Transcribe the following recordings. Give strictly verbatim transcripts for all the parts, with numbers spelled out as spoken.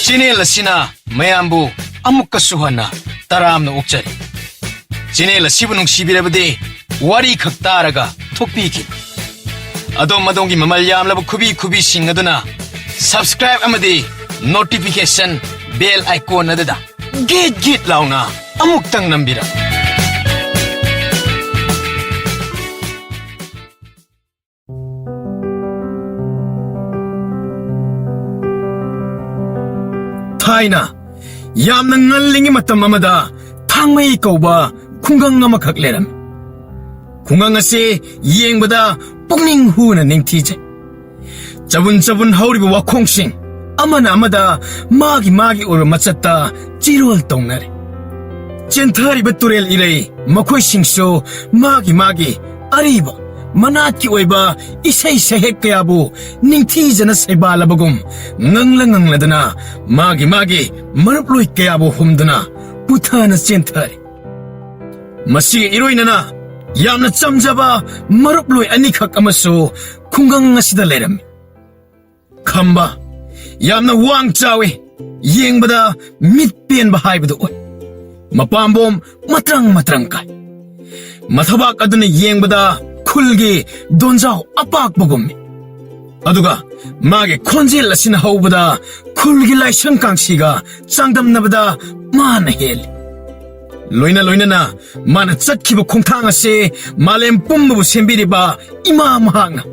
Channel ꯑꯁꯤꯅ ꯃꯌꯥꯝꯕꯨ ꯑꯃꯨꯛꯀꯁꯨ ꯍꯟꯅ ꯇꯔꯥꯝꯅ ꯑꯣꯛꯆꯔꯤ꯫ ꯆꯦꯅꯦꯜ ꯑꯁꯤꯕꯨ ꯅꯨꯡꯁꯤꯕꯤꯔꯕꯗꯤ ꯋꯥꯔꯤ ꯈꯛ ꯇꯥꯔꯒ ꯊꯣꯛꯄꯤꯈꯤꯅꯨ꯫ ꯑꯗꯣꯝ ꯑꯗꯣꯝꯒꯤ ꯃꯃꯜ ꯌꯥꯝꯂꯕ ꯈꯨꯕꯤ ꯈꯨꯕꯤꯁꯤꯡ ꯑꯗꯨꯅ subscribe ꯑꯃꯗꯤ notification bell icon ꯑꯗꯨꯗ ꯒꯤꯠ ꯒꯤꯠ ꯂꯥꯎꯅ ꯑꯃꯨꯛꯇꯪ ꯅꯝꯕꯤꯔꯝꯃꯨ꯫ ꯊꯥꯏꯅ ꯌꯥꯝꯅ ꯉꯜꯂꯤꯉꯩ ꯃꯇꯝ ꯑꯃꯗ ꯊꯥꯡꯃꯩ ꯀꯧꯕ ꯈꯨꯡꯒꯪ ꯑꯃꯈꯛ ꯂꯩꯔꯝꯃꯤ꯫ ꯈꯨꯡꯒꯪ ꯑꯁꯤ ꯌꯦꯡꯕꯗ ꯄꯨꯛꯅꯤꯡ ꯍꯨꯅ ꯅꯤꯡꯊꯤꯖꯩ꯫ ꯆꯕꯨꯟ ꯆꯕꯨꯟ ꯍꯧꯔꯤꯕ ꯋꯥꯈꯣꯡꯁꯤꯡ ꯑꯃꯅ ꯑꯃꯗ ꯃꯥꯒꯤ ꯃꯥꯒꯤ ꯑꯣꯏꯕ ꯃꯆꯠꯇ ꯆꯤꯔꯣꯜ ꯇꯧꯅꯔꯦ꯫ ꯆꯦꯟꯊꯔꯤꯕ ꯇꯨꯔꯦꯜ ꯏꯔꯩ ꯃꯈꯣꯏꯁꯤꯡꯁꯨ ꯃꯥꯒꯤ ꯃꯥꯒꯤ ꯑꯔꯤꯕ ꯃꯅꯥꯠꯀꯤ ꯑꯣꯏꯕ ꯏꯁꯩ ꯁꯩꯍꯦꯛ ꯀꯌꯥꯕꯨ ꯅꯤꯡꯊꯤꯖꯅ ꯁꯩꯕꯥꯜꯂꯕꯒꯨꯝ ꯉꯪꯂ ꯉꯪꯂꯗꯅ ꯃꯥꯒꯤ ꯃꯥꯒꯤ ꯃꯔꯨꯞꯂꯣꯏ ꯀꯌꯥꯕꯨ ꯍꯨꯝꯗꯨꯅ ꯄꯨꯊꯅ ꯆꯦꯟꯊꯔꯤ꯫ ꯃꯁꯤꯒ ꯏꯔꯣꯏꯅꯅ ꯌꯥꯝꯅ ꯆꯝꯖꯕ ꯃꯔꯨꯞꯂꯣꯏ ꯑꯅꯤꯈꯛ ꯑꯃꯁꯨ ꯈꯨꯡꯒꯪ ꯑꯁꯤꯗ ꯂꯩꯔꯝꯃꯤ꯫ ꯈꯝꯕ ꯌꯥꯝꯅ ꯋꯥꯡ ꯆꯥꯎꯏ, ꯌꯦꯡꯕꯗ ꯃꯤꯠ ꯄꯦꯟꯕ ꯍꯥꯏꯕꯗꯨ ꯑꯣꯏ꯫ ꯃꯄꯥꯝꯕꯣꯝ ꯃꯇ꯭ꯔꯪ ꯃꯇ꯭ꯔꯪ ꯀꯥꯏ꯫ ꯃꯊꯕꯥꯛ ꯑꯗꯨꯅ ꯌꯦꯡꯕꯗ ꯈꯨꯜꯒꯤ ꯗꯣꯟꯖꯥꯎ ꯑꯄꯥꯛꯄꯒꯨꯝꯃꯤ꯫ ꯑꯗꯨꯒ ꯃꯥꯒꯤ ꯈꯣꯟꯖꯦꯜ ꯑꯁꯤꯅ ꯍꯧꯕꯗ ꯈꯨꯜꯒꯤ ꯂꯥꯏꯁꯪ ꯀꯥꯡꯁꯤꯒ ꯆꯥꯡꯗꯝꯅꯕꯗ ꯃꯥꯅ ꯍꯦꯜꯂꯤ꯫ ꯂꯣꯏꯅ ꯂꯣꯏꯅꯅ ꯃꯥꯅ ꯆꯠꯈꯤꯕ ꯈꯣꯡꯊꯥꯡ ꯑꯁꯤ ꯃꯥꯂꯦꯝ ꯄꯨꯝꯕꯕꯨ ꯁꯦꯝꯕꯤꯔꯤꯕ ꯏꯃꯥ ꯃꯍꯥꯛꯅ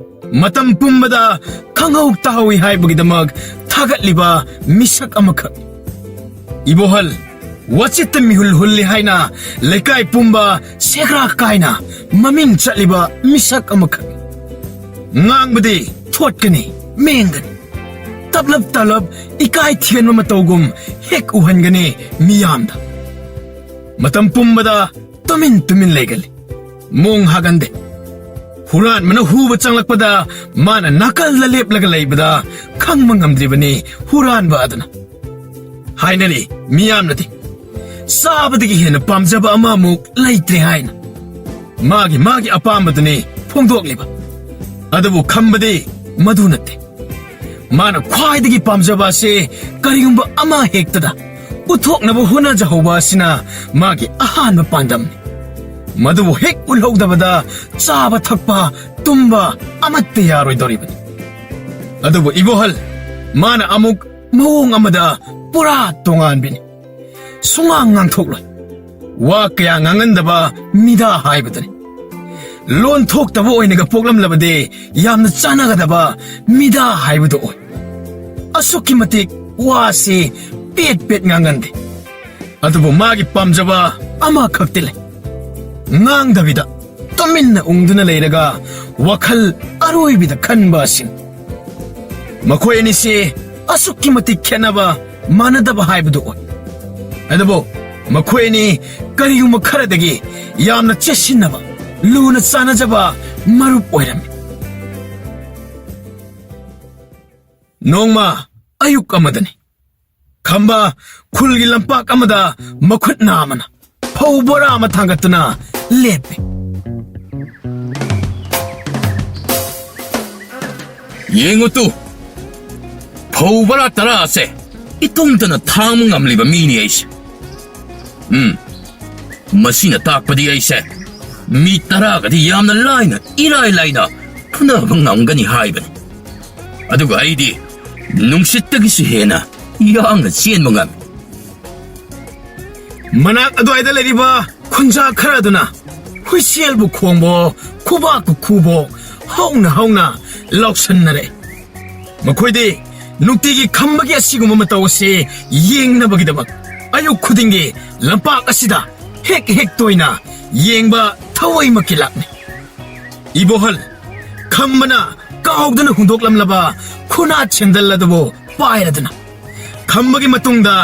ꯃꯇꯝ ꯄꯨꯝꯕꯗ ꯈꯪꯍꯧ ꯇꯥꯍꯧꯏ ꯍꯥꯏꯕꯒꯤꯗꯃꯛ ꯊꯥꯒꯠꯂꯤꯕ ꯃꯤꯁꯛ ꯑꯃꯈꯛ꯫ ꯏꯕꯣꯍꯜ ꯋꯥꯆꯦꯠꯇ ꯃꯤꯍꯨꯜ ꯍꯨꯜꯂꯤ ꯍꯥꯏꯅ ꯂꯩꯀꯥꯏ ꯄꯨꯝꯕ ꯁꯦꯒ꯭ꯔꯥ ꯀꯥꯏꯅ ꯃꯃꯤꯡ ꯆꯠꯂꯤꯕ ꯃꯤꯁꯛ ꯑꯃꯈꯛ꯫ ꯉꯥꯡꯕꯗꯤ ꯊꯣꯠꯀꯅꯤ, ꯃꯦꯡꯒꯅꯤ꯫ ꯇꯞꯂꯞ ꯇꯞꯂꯞ ꯏꯀꯥꯏ ꯊꯤꯒꯟꯕ ꯃꯇꯧꯒꯨꯝ ꯍꯦꯛ ꯎꯍꯟꯒꯅꯤ ꯃꯤꯌꯥꯝꯗ꯫ ꯃꯇꯝ ꯄꯨꯝꯕꯗ ꯇꯨꯃꯤꯟ ꯇꯨꯃꯤꯟ ꯂꯩꯒꯜꯂꯤ꯫ ꯃꯣꯡ ꯍꯥꯒꯟꯗꯦ꯫ ꯍꯨꯔꯥꯟꯕꯅ ꯍꯨꯕ ꯆꯪꯂꯛꯄꯗ ꯃꯥꯅ ꯅꯥꯀꯜꯗ ꯂꯦꯞꯂꯒ ꯂꯩꯕꯗ ꯈꯪꯕ ꯉꯝꯗ꯭ꯔꯤꯕꯅꯤ ꯍꯨꯔꯥꯟꯕ ꯑꯗꯨꯅ꯫ ꯍꯥꯏꯅꯔꯤ ꯃꯤꯌꯥꯝꯅꯗꯤ, ꯆꯥꯕꯗꯒꯤ ꯍꯦꯟꯅ ꯄꯥꯝꯖꯕ ꯑꯃ ꯑꯃꯨꯛ ꯂꯩꯇ꯭ꯔꯦ ꯍꯥꯏꯅ꯫ ꯃꯥꯒꯤ ꯃꯥꯒꯤ ꯑꯄꯥꯝꯕꯗꯨꯅꯤ ꯐꯣꯡꯗꯣꯛꯂꯤꯕ꯫ ꯑꯗꯨꯕꯨ ꯈꯝꯕꯗꯤ ꯃꯗꯨ ꯅꯠꯇꯦ꯫ ꯃꯥꯅ ꯈ꯭ꯋꯥꯏꯗꯒꯤ ꯄꯥꯝꯖꯕ ꯑꯁꯤ ꯀꯔꯤꯒꯨꯝꯕ ꯑꯃ ꯍꯦꯛꯇꯗ ꯎꯠꯊꯣꯛꯅꯕ ꯍꯣꯠꯅꯖꯍꯧꯕ ꯑꯁꯤꯅ ꯃꯥꯒꯤ ꯑꯍꯥꯟꯕ ꯄꯥꯟꯗꯝꯅꯤ꯫ ꯃꯗꯨꯕꯨ ꯍꯦꯛ ꯎꯠꯍꯧꯗꯕꯗ ꯆꯥꯕ ꯊꯛꯄ ꯇꯨꯝꯕ ꯑꯃꯠꯇ ꯌꯥꯔꯣꯏꯗꯧꯔꯤꯕꯅꯤ꯫ ꯑꯗꯨꯕꯨ ꯏꯕꯣꯍꯜ, ꯃꯥꯅ ꯑꯃꯨꯛ ꯃꯑꯣꯡ ꯑꯃꯗ ꯄꯨꯔꯥ ꯇꯣꯉꯥꯟꯕꯤꯅꯤ꯫ ꯁꯨꯉꯥꯡ ꯉꯥꯡꯊꯣꯛꯂꯣꯏ꯫ ꯋꯥ ꯀꯌꯥ ꯉꯥꯡꯍꯟꯗꯕ ꯃꯤꯗꯥ ꯍꯥꯏꯕꯗꯨꯅꯤ꯫ ꯂꯣꯟ ꯊꯣꯛꯇꯕ ꯑꯣꯏꯅꯒ ꯄꯣꯛꯂꯝꯂꯕꯗꯤ ꯌꯥꯝꯅ ꯆꯥꯟꯅꯒꯗꯕ ꯃꯤꯗꯥ ꯍꯥꯏꯕꯗꯨ ꯑꯣꯏ꯫ ꯑꯁꯨꯛꯀꯤ ꯃꯇꯤꯛ ꯋꯥꯁꯤ ꯄꯦꯠ ꯄꯦꯠ ꯉꯥꯡꯒꯟꯗꯦ꯫ ꯑꯗꯨꯕꯨ ꯃꯥꯒꯤ ꯄꯥꯝꯖꯕ ꯑꯃꯈꯛꯇꯤ ꯂꯩ꯫ ꯉꯥꯡꯗꯕꯤꯗ ꯇꯨꯃꯤꯟꯅ ꯎꯪꯗꯨꯅ ꯂꯩꯔꯒ ꯋꯥꯈꯜ ꯑꯔꯣꯏꯕꯤꯗ ꯈꯟꯕ ꯑꯁꯤꯅꯤ꯫ ꯃꯈꯣꯏ ꯑꯅꯤꯁꯤ ꯑꯁꯨꯛꯀꯤ ꯃꯇꯤꯛ ꯈꯦꯠꯅꯕ, ꯃꯥꯟꯅꯗꯕ ꯍꯥꯏꯕꯗꯨ ꯑꯣꯏ꯫ ꯑꯗꯨꯕꯨ ꯃꯈꯣꯏ ꯑꯅꯤ ꯀꯔꯤꯒꯨꯝꯕ ꯈꯔꯗꯒꯤ ꯌꯥꯝꯅ ꯆꯦꯠꯁꯤꯟꯅꯕ, ꯂꯨꯅ ꯆꯥꯟꯅꯖꯕ ꯃꯔꯨꯞ ꯑꯣꯏꯔꯝꯃꯤ꯫ ꯅꯣꯡꯃ ꯑꯌꯨꯛ ꯑꯃꯗꯅꯤ꯫ ꯈꯝꯕ ꯈꯨꯜꯒꯤ ꯂꯝꯄꯥꯛ ꯑꯃꯗ ꯃꯈꯨꯠ ꯅꯥꯝꯃꯅ ꯐꯧ ꯕꯣꯔꯥ ꯑꯃ ꯊꯥꯡꯒꯠꯇꯨꯅ ꯂꯦꯞꯄꯤ꯫ "ꯌꯦꯡꯉꯨ ꯇꯨ, ꯐꯧ ꯕꯣꯔꯥ ꯇꯔꯥ ꯑꯁꯦ ꯏꯇꯣꯝꯇꯅ ꯊꯥꯡꯕ ꯉꯝꯂꯤꯕ ꯃꯤꯅꯤ ꯑꯩꯁꯦ꯫ ꯎꯝ, ꯃꯁꯤꯅ ꯇꯥꯛꯄꯗꯤ ꯑꯩꯁꯦ ꯃꯤ ꯇꯔꯥꯒꯗꯤ ꯌꯥꯝꯅ ꯂꯥꯏꯅ, ꯏꯔꯥꯏ ꯂꯥꯏꯅ ꯐꯨꯅꯕ ꯉꯝꯒꯅꯤ ꯍꯥꯏꯕꯅꯤ꯫ ꯑꯗꯨꯒ ꯑꯩꯗꯤ ꯅꯨꯡꯁꯤꯠꯇꯒꯤꯁꯨ ꯍꯦꯟꯅ ꯌꯥꯡꯅ ꯆꯦꯟꯕ ꯉꯝꯃꯤ꯫" ꯃꯅꯥꯛ ꯑꯗꯨꯋꯥꯏꯗ ꯂꯩꯔꯤꯕ ꯈꯨꯟꯖꯥ ꯈꯔ ꯑꯗꯨꯅ ꯍꯨꯏꯁꯦꯜꯕꯨ ꯈꯣꯡꯕꯣ, ꯈꯨꯕꯥꯛꯄꯨ ꯈꯨꯕꯣ, ꯍꯧꯅ ꯍꯧꯅ ꯂꯥꯎꯁꯟꯅꯔꯦ꯫ ꯃꯈꯣꯏꯗꯤ ꯅꯨꯡꯇꯤꯒꯤ ꯈꯝꯕꯒꯤ ꯑꯁꯤꯒꯨꯝꯕ ꯃꯇꯧ ꯑꯁꯤ ꯌꯦꯡꯅꯕꯒꯤꯗꯃꯛ ꯑꯌꯨꯛ ꯈꯨꯗꯤꯡꯒꯤ ꯂꯝꯄꯥꯛ ꯑꯁꯤꯗ ꯍꯦꯛ ꯍꯦꯛ ꯇꯣꯏꯅ ꯌꯦꯡꯕ ꯊꯋꯥꯏꯃꯛꯀꯤ ꯂꯥꯛꯅꯩ꯫ ꯏꯕꯣꯍꯜ, ꯈꯝꯕꯅ ꯀꯥꯎꯗꯅ ꯍꯨꯟꯗꯣꯛꯂꯝꯂꯕ ꯈꯨꯅꯥ ꯁꯦꯟꯗꯜ ꯑꯗꯨꯕꯨ ꯄꯥꯏꯔꯗꯨꯅ ꯈꯝꯕꯒꯤ ꯃꯇꯨꯡꯗ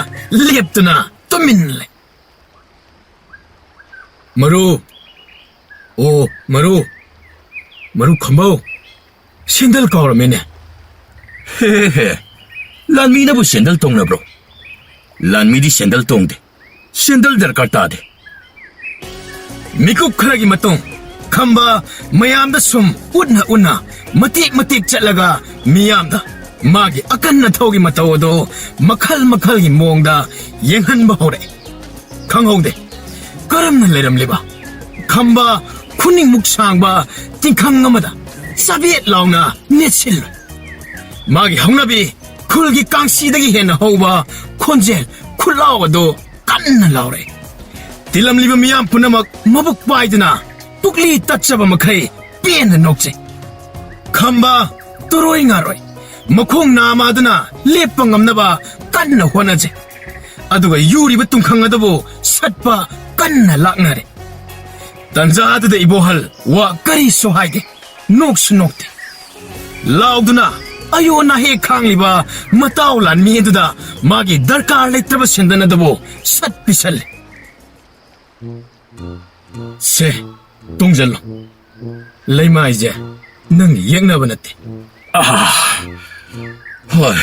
ꯂꯦꯞꯇꯨꯅ ꯇꯨꯃꯤꯟ ꯂꯩ꯫ "ꯃꯔꯨ, ꯑꯣ, ꯃꯔꯨ, ꯃꯔꯨ ꯈꯝꯕꯧ, ꯁꯦꯟꯗꯜ ꯀꯥꯎꯔꯝꯃꯦꯅꯦ꯫" "ꯍꯦ, ꯍꯦ, ꯍꯦ, ꯂꯥꯟꯃꯤꯅꯕꯨ ꯁꯦꯟꯗꯜ ꯇꯣꯡꯅꯕ꯭ꯔꯣ? ꯂꯥꯟꯃꯤꯗꯤ ꯁꯦꯟꯗꯜ ꯇꯣꯡꯗꯦ꯫ ꯁꯦꯟꯗꯜ ꯗꯔꯀꯥꯔ ꯇꯥꯗꯦ꯫" ꯃꯤꯀꯨꯞ ꯈꯔꯒꯤ ꯃꯇꯨꯡ ꯈꯝꯕ ꯃꯌꯥꯝꯗ ꯁꯨꯝ ꯎꯠꯅ ꯎꯠꯅ ꯃꯇꯦꯛ ꯃꯇꯦꯛ ꯆꯠꯂꯒ ꯃꯤꯌꯥꯝꯗ ꯃꯥꯒꯤ ꯑꯀꯟ ꯑꯊꯧꯒꯤ ꯃꯇꯧ ꯑꯗꯨ ꯃꯈꯜ ꯃꯈꯜꯒꯤ ꯃꯑꯣꯡꯗ ꯌꯦꯡꯍꯟꯕ ꯍꯧꯔꯛꯑꯦ꯫ ꯈꯪꯍꯧꯗꯦ ꯀꯔꯝꯅ ꯂꯩꯔꯝꯂꯤꯕ ꯈꯝꯕ ꯈꯨꯅꯤꯡꯃꯨꯛ ꯁꯥꯡꯕ ꯇꯤꯡꯈꯪ ꯑꯃꯗ ꯆꯕꯦꯠ ꯂꯥꯎꯅ ꯅꯦꯠꯁꯤꯜꯂꯨꯏ꯫ ꯃꯥꯒꯤ ꯍꯧꯅꯕꯤ ꯈꯨꯜꯒꯤ ꯀꯥꯡꯁꯤꯗꯒꯤ ꯍꯦꯟꯅ ꯍꯧꯕ ꯈꯣꯟꯖꯦꯜ ꯈꯨꯠꯂꯥꯎ ꯑꯗꯨ ꯀꯟꯅ ꯂꯥꯎꯔꯛꯏ꯫ ꯇꯤꯜꯂꯝꯂꯤꯕ ꯃꯤꯌꯥꯝ ꯄꯨꯝꯅꯃꯛ ꯃꯕꯨꯛ ꯄꯥꯏꯗꯨꯅ ꯄꯨꯛꯂꯤ ꯇꯠꯆꯕ ꯃꯈꯩ ꯄꯦꯟꯅ ꯅꯣꯛꯆꯩ꯫ ꯈꯝꯕ ꯇꯨꯔꯣꯏ ꯉꯥꯔꯣꯏ ꯃꯈꯣꯡ ꯅꯥꯃꯗꯨꯅ ꯂꯦꯞꯄ ꯉꯝꯅꯕ ꯀꯟꯅ ꯍꯣꯠꯅꯖꯩ꯫ ꯑꯗꯨꯒ ꯌꯨꯔꯤꯕ ꯇꯨꯡꯈꯪ ꯑꯗꯨꯕꯨ ꯁꯠꯄ ꯀꯟꯅ ꯂꯥꯛꯅꯔꯦ꯫ ꯇꯟꯖꯥ ꯑꯗꯨꯗ ꯏꯕꯣꯍꯜ ꯋꯥ ꯀꯔꯤꯁꯨ ꯍꯥꯏꯗꯦ, ꯅꯣꯛꯁꯨ ꯅꯣꯛꯇꯦ꯫ ꯂꯥꯎꯗꯨꯅ ꯑꯌꯣꯟ ꯑꯍꯦꯛ ꯈꯥꯡꯂꯤꯕ ꯃꯇꯥꯎ ꯂꯥꯟꯃꯤ ꯑꯗꯨꯗ ꯃꯥꯒꯤ ꯗꯔꯀꯥꯔ ꯂꯩꯇ꯭ꯔꯕ ꯁꯦꯟꯗꯟ ꯑꯗꯨꯕꯨ ꯁꯠ ꯄꯤꯁꯜꯂꯦ꯫ ꯁꯦ, ꯇꯣꯡꯖꯜꯂꯣ꯫ ꯂꯩꯃꯥꯏꯁꯦ ꯅꯪꯒꯤ ꯌꯦꯛꯅꯕ ꯅꯠꯇꯦ꯫ ꯑꯥ, ꯍꯣꯏ꯫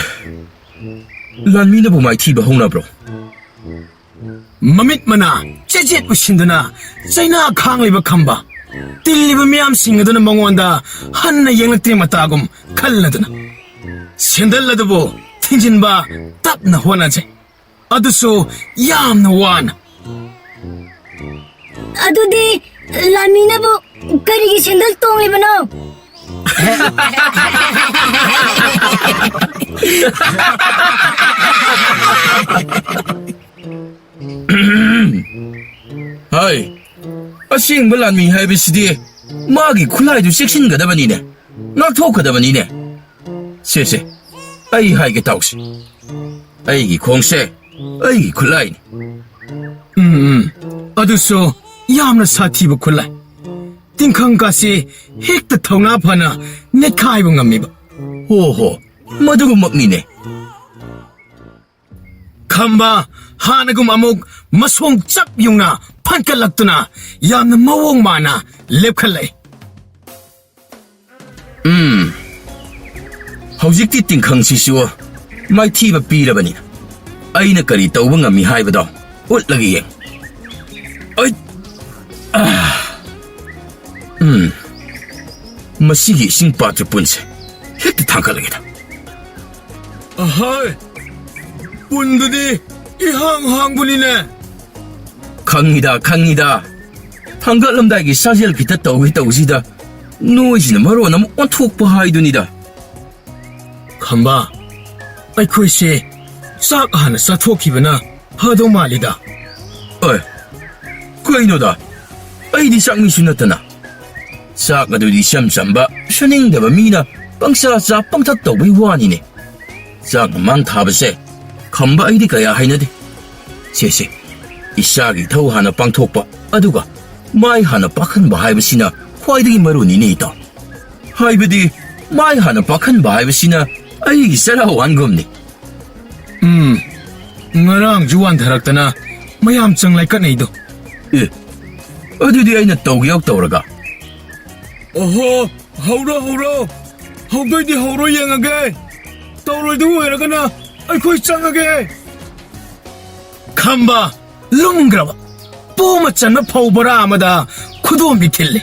ꯂꯥꯟꯃꯤꯅꯕꯨ ꯃꯥꯏꯊꯤꯕ ꯍꯧꯅꯕ꯭ꯔꯣ? ꯃꯃꯤꯠ ꯃꯅꯥ ꯆꯦꯠ ꯆꯦꯠ ꯎꯏꯁꯤꯟꯗꯨꯅ ꯆꯩꯅꯥ ꯈꯥꯡꯂꯤꯕ ꯈꯝꯕ, ꯇꯤꯜꯂꯤꯕ ꯃꯤꯌꯥꯝꯁꯤꯡ ꯑꯗꯨꯅ ꯃꯉꯣꯟꯗ ꯍꯟꯅ ꯌꯦꯡꯂꯛꯇ꯭ꯔꯤ ꯃꯇꯥꯒꯨꯝ ꯈꯜꯂꯗꯨꯅ ꯁꯦꯟꯗꯜ ꯑꯗꯨꯕꯨ ꯊꯤꯡꯖꯤꯟꯕ ꯇꯞꯅ ꯍꯣꯠꯅꯖꯩ꯫ ꯑꯗꯨꯁꯨ ꯌꯥꯝꯅ ꯋꯥꯅ꯫ ꯑꯗꯨꯗꯤ ꯂꯥꯟꯃꯤꯅꯕꯨ ꯀꯔꯤꯒꯤ ꯁꯦꯟꯗꯜ ꯇꯣꯡꯂꯤꯕꯅꯣ? ꯍꯥꯏ, ꯑꯁꯦꯡꯕ ꯂꯥꯟꯃꯤ ꯍꯥꯏꯕꯁꯤꯗꯤ ꯃꯥꯒꯤ ꯈꯨꯠꯂꯥꯏꯗꯨ ꯆꯦꯛꯁꯤꯟꯒꯗꯕꯅꯤꯅꯦ, ꯉꯥꯛꯊꯣꯛꯀꯗꯕꯅꯤꯅꯦ꯫ ꯁꯦ, ꯁꯦ, ꯑꯩ ꯍꯥꯏꯒꯦ ꯇꯥꯎꯁꯦ꯫ ꯑꯩꯒꯤ ꯈꯣꯡꯁꯦ ꯑꯩꯒꯤ ꯈꯨꯠꯂꯥꯏꯅꯤ꯫ ꯎꯝ, ꯎꯝ꯫ ꯑꯗꯨꯁꯨ ꯌꯥꯝꯅ ꯁꯥꯊꯤꯕ ꯈꯨꯠꯂꯥꯏ꯫ ꯇꯤꯡꯈꯪ ꯀꯥꯁꯤ ꯍꯦꯛꯇ ꯊꯧꯅꯥ ꯐꯅ ꯅꯦꯠꯈꯥꯏꯕ ꯉꯝꯃꯤꯕ꯫ ꯍꯣ ꯍꯣ, ꯃꯗꯨꯃꯛꯅꯤꯅꯦ꯫ ꯈꯝꯕ ꯍꯥꯟꯅꯒꯨꯝ ꯑꯃꯨꯛ ꯃꯁꯣꯡ ꯆꯞ ꯌꯨꯡꯅ ꯐꯟꯀꯠꯂꯛꯇꯨꯅ ꯌꯥꯝꯅ ꯃꯑꯣꯡ ꯃꯥꯟꯅ ꯂꯦꯞꯈꯠꯂꯛꯏ꯫ ꯎꯝ꯫ ꯍꯧꯖꯤꯛꯇꯤ ꯇꯤꯡꯈꯪꯁꯤꯁꯨ ꯃꯥꯏꯊꯤꯕ ꯄꯤꯔꯕꯅꯤꯅ ꯑꯩꯅ ꯀꯔꯤ ꯇꯧꯕ ꯉꯝꯃꯤ ꯍꯥꯏꯕꯗꯣ ꯎꯠꯂꯒ ꯌꯦꯡ꯫ ꯑꯩ, ꯑꯥ꯫ ꯎꯝ꯫ ꯃꯁꯤꯒꯤ ꯏꯁꯤꯡ ꯄꯥꯇ꯭ꯔ ꯄꯨꯟꯁꯦ ꯍꯦꯛꯇ ꯊꯥꯡꯒꯠꯂꯒꯦꯗ꯫ ꯑꯍꯣꯏ, ꯄꯨꯟꯗꯨꯗꯤ ꯏꯍꯥꯡ ꯍꯥꯡꯕꯅꯤꯅꯦ꯫ ꯈꯪꯉꯤꯗ, ꯈꯪꯉꯤꯗ꯫ ꯊꯥꯡꯒꯠꯂꯝꯗꯥꯏꯒꯤ ꯁꯥꯖꯦꯜ ꯈꯤꯇ ꯇꯧꯒꯦ ꯇꯧꯁꯤꯗ, ꯅꯣꯏꯁꯤꯅ ꯃꯔꯣꯟ ꯑꯃ ꯑꯣꯟꯊꯣꯛꯄ ꯍꯥꯏꯗꯨꯅꯤꯗ꯫ ꯈꯝꯕ, ꯑꯩꯈꯣꯏꯁꯦ ꯆꯥꯛ ꯍꯥꯟꯅ ꯆꯥꯊꯣꯛꯈꯤꯕꯅ ꯐꯗꯧ ꯃꯥꯜꯂꯤꯗ꯫ ꯑꯦ, ꯀꯩꯅꯣꯗ? ꯑꯩꯗꯤ ꯆꯥꯛꯃꯤꯁꯨ ꯅꯠꯇꯅ꯫ ꯆꯥꯛ ꯑꯗꯨꯗꯤ ꯏꯆꯝ ꯆꯝꯕ, ꯁꯨꯅꯤꯡꯗꯕ ꯃꯤꯅ ꯄꯪꯆꯥ ꯆꯥ ꯄꯪꯊꯛ ꯇꯧꯕꯩ ꯋꯥꯅꯤꯅꯦ꯫ ꯆꯥꯛ ꯃꯃꯥꯡ ꯊꯥꯕꯁꯦ ꯈꯝꯕ ꯑꯩꯗꯤ ꯀꯌꯥ ꯍꯩꯅꯗꯦ꯫ ꯁꯦ, ꯁꯦ, ꯏꯁꯥꯒꯤ ꯏꯊꯧ ꯍꯥꯟꯅ ꯄꯥꯡꯊꯣꯛꯄ, ꯑꯗꯨꯒ ꯃꯥꯏ ꯍꯥꯟꯅ ꯄꯥꯛꯍꯟꯕ ꯍꯥꯏꯕꯁꯤꯅ ꯈ꯭ꯋꯥꯏꯗꯒꯤ ꯃꯔꯨꯅꯤꯅꯦ, ꯏꯇꯥꯎ꯫ ꯍꯥꯏꯕꯗꯤ, ꯃꯥꯏ ꯍꯥꯟꯅ ꯄꯥꯛꯍꯟꯕ ꯍꯥꯏꯕꯁꯤꯅ ꯑꯩꯒꯤ ꯆꯔꯥ ꯋꯥꯟꯒꯨꯝꯅꯤ꯫ ꯎꯝ, ꯉꯔꯥꯡꯁꯨ ꯋꯥꯟꯊꯔꯛꯇꯅ ꯃꯌꯥꯝ ꯆꯪ ꯂꯩꯀꯠꯅꯩꯗꯣ꯫ ꯑꯦ, ꯑꯗꯨꯗꯤ ꯑꯩꯅ ꯇꯧꯒꯦ ꯇꯧꯔꯒ꯫ ꯑꯣꯍꯣ, ꯍꯧꯔꯣ, ꯍꯧꯔꯣ꯫ ꯍꯧꯗꯣꯏꯗꯤ ꯍꯧꯔꯣ ꯌꯦꯡꯉꯒꯦ꯫ ꯇꯧꯔꯣꯏꯗꯧ ꯑꯣꯏꯔꯒꯅ ꯑꯩꯈꯣꯏ ꯆꯪꯉꯒꯦ꯫ ꯈꯝꯕ, ꯂꯨꯝꯈ꯭ꯔꯕ ꯄꯣ ꯑꯃ ꯆꯟꯕ ꯐꯧ ꯕꯣꯔꯥ ꯑꯃꯗ ꯈꯨꯗꯣꯝꯕꯤ ꯊꯤꯜꯂꯦ꯫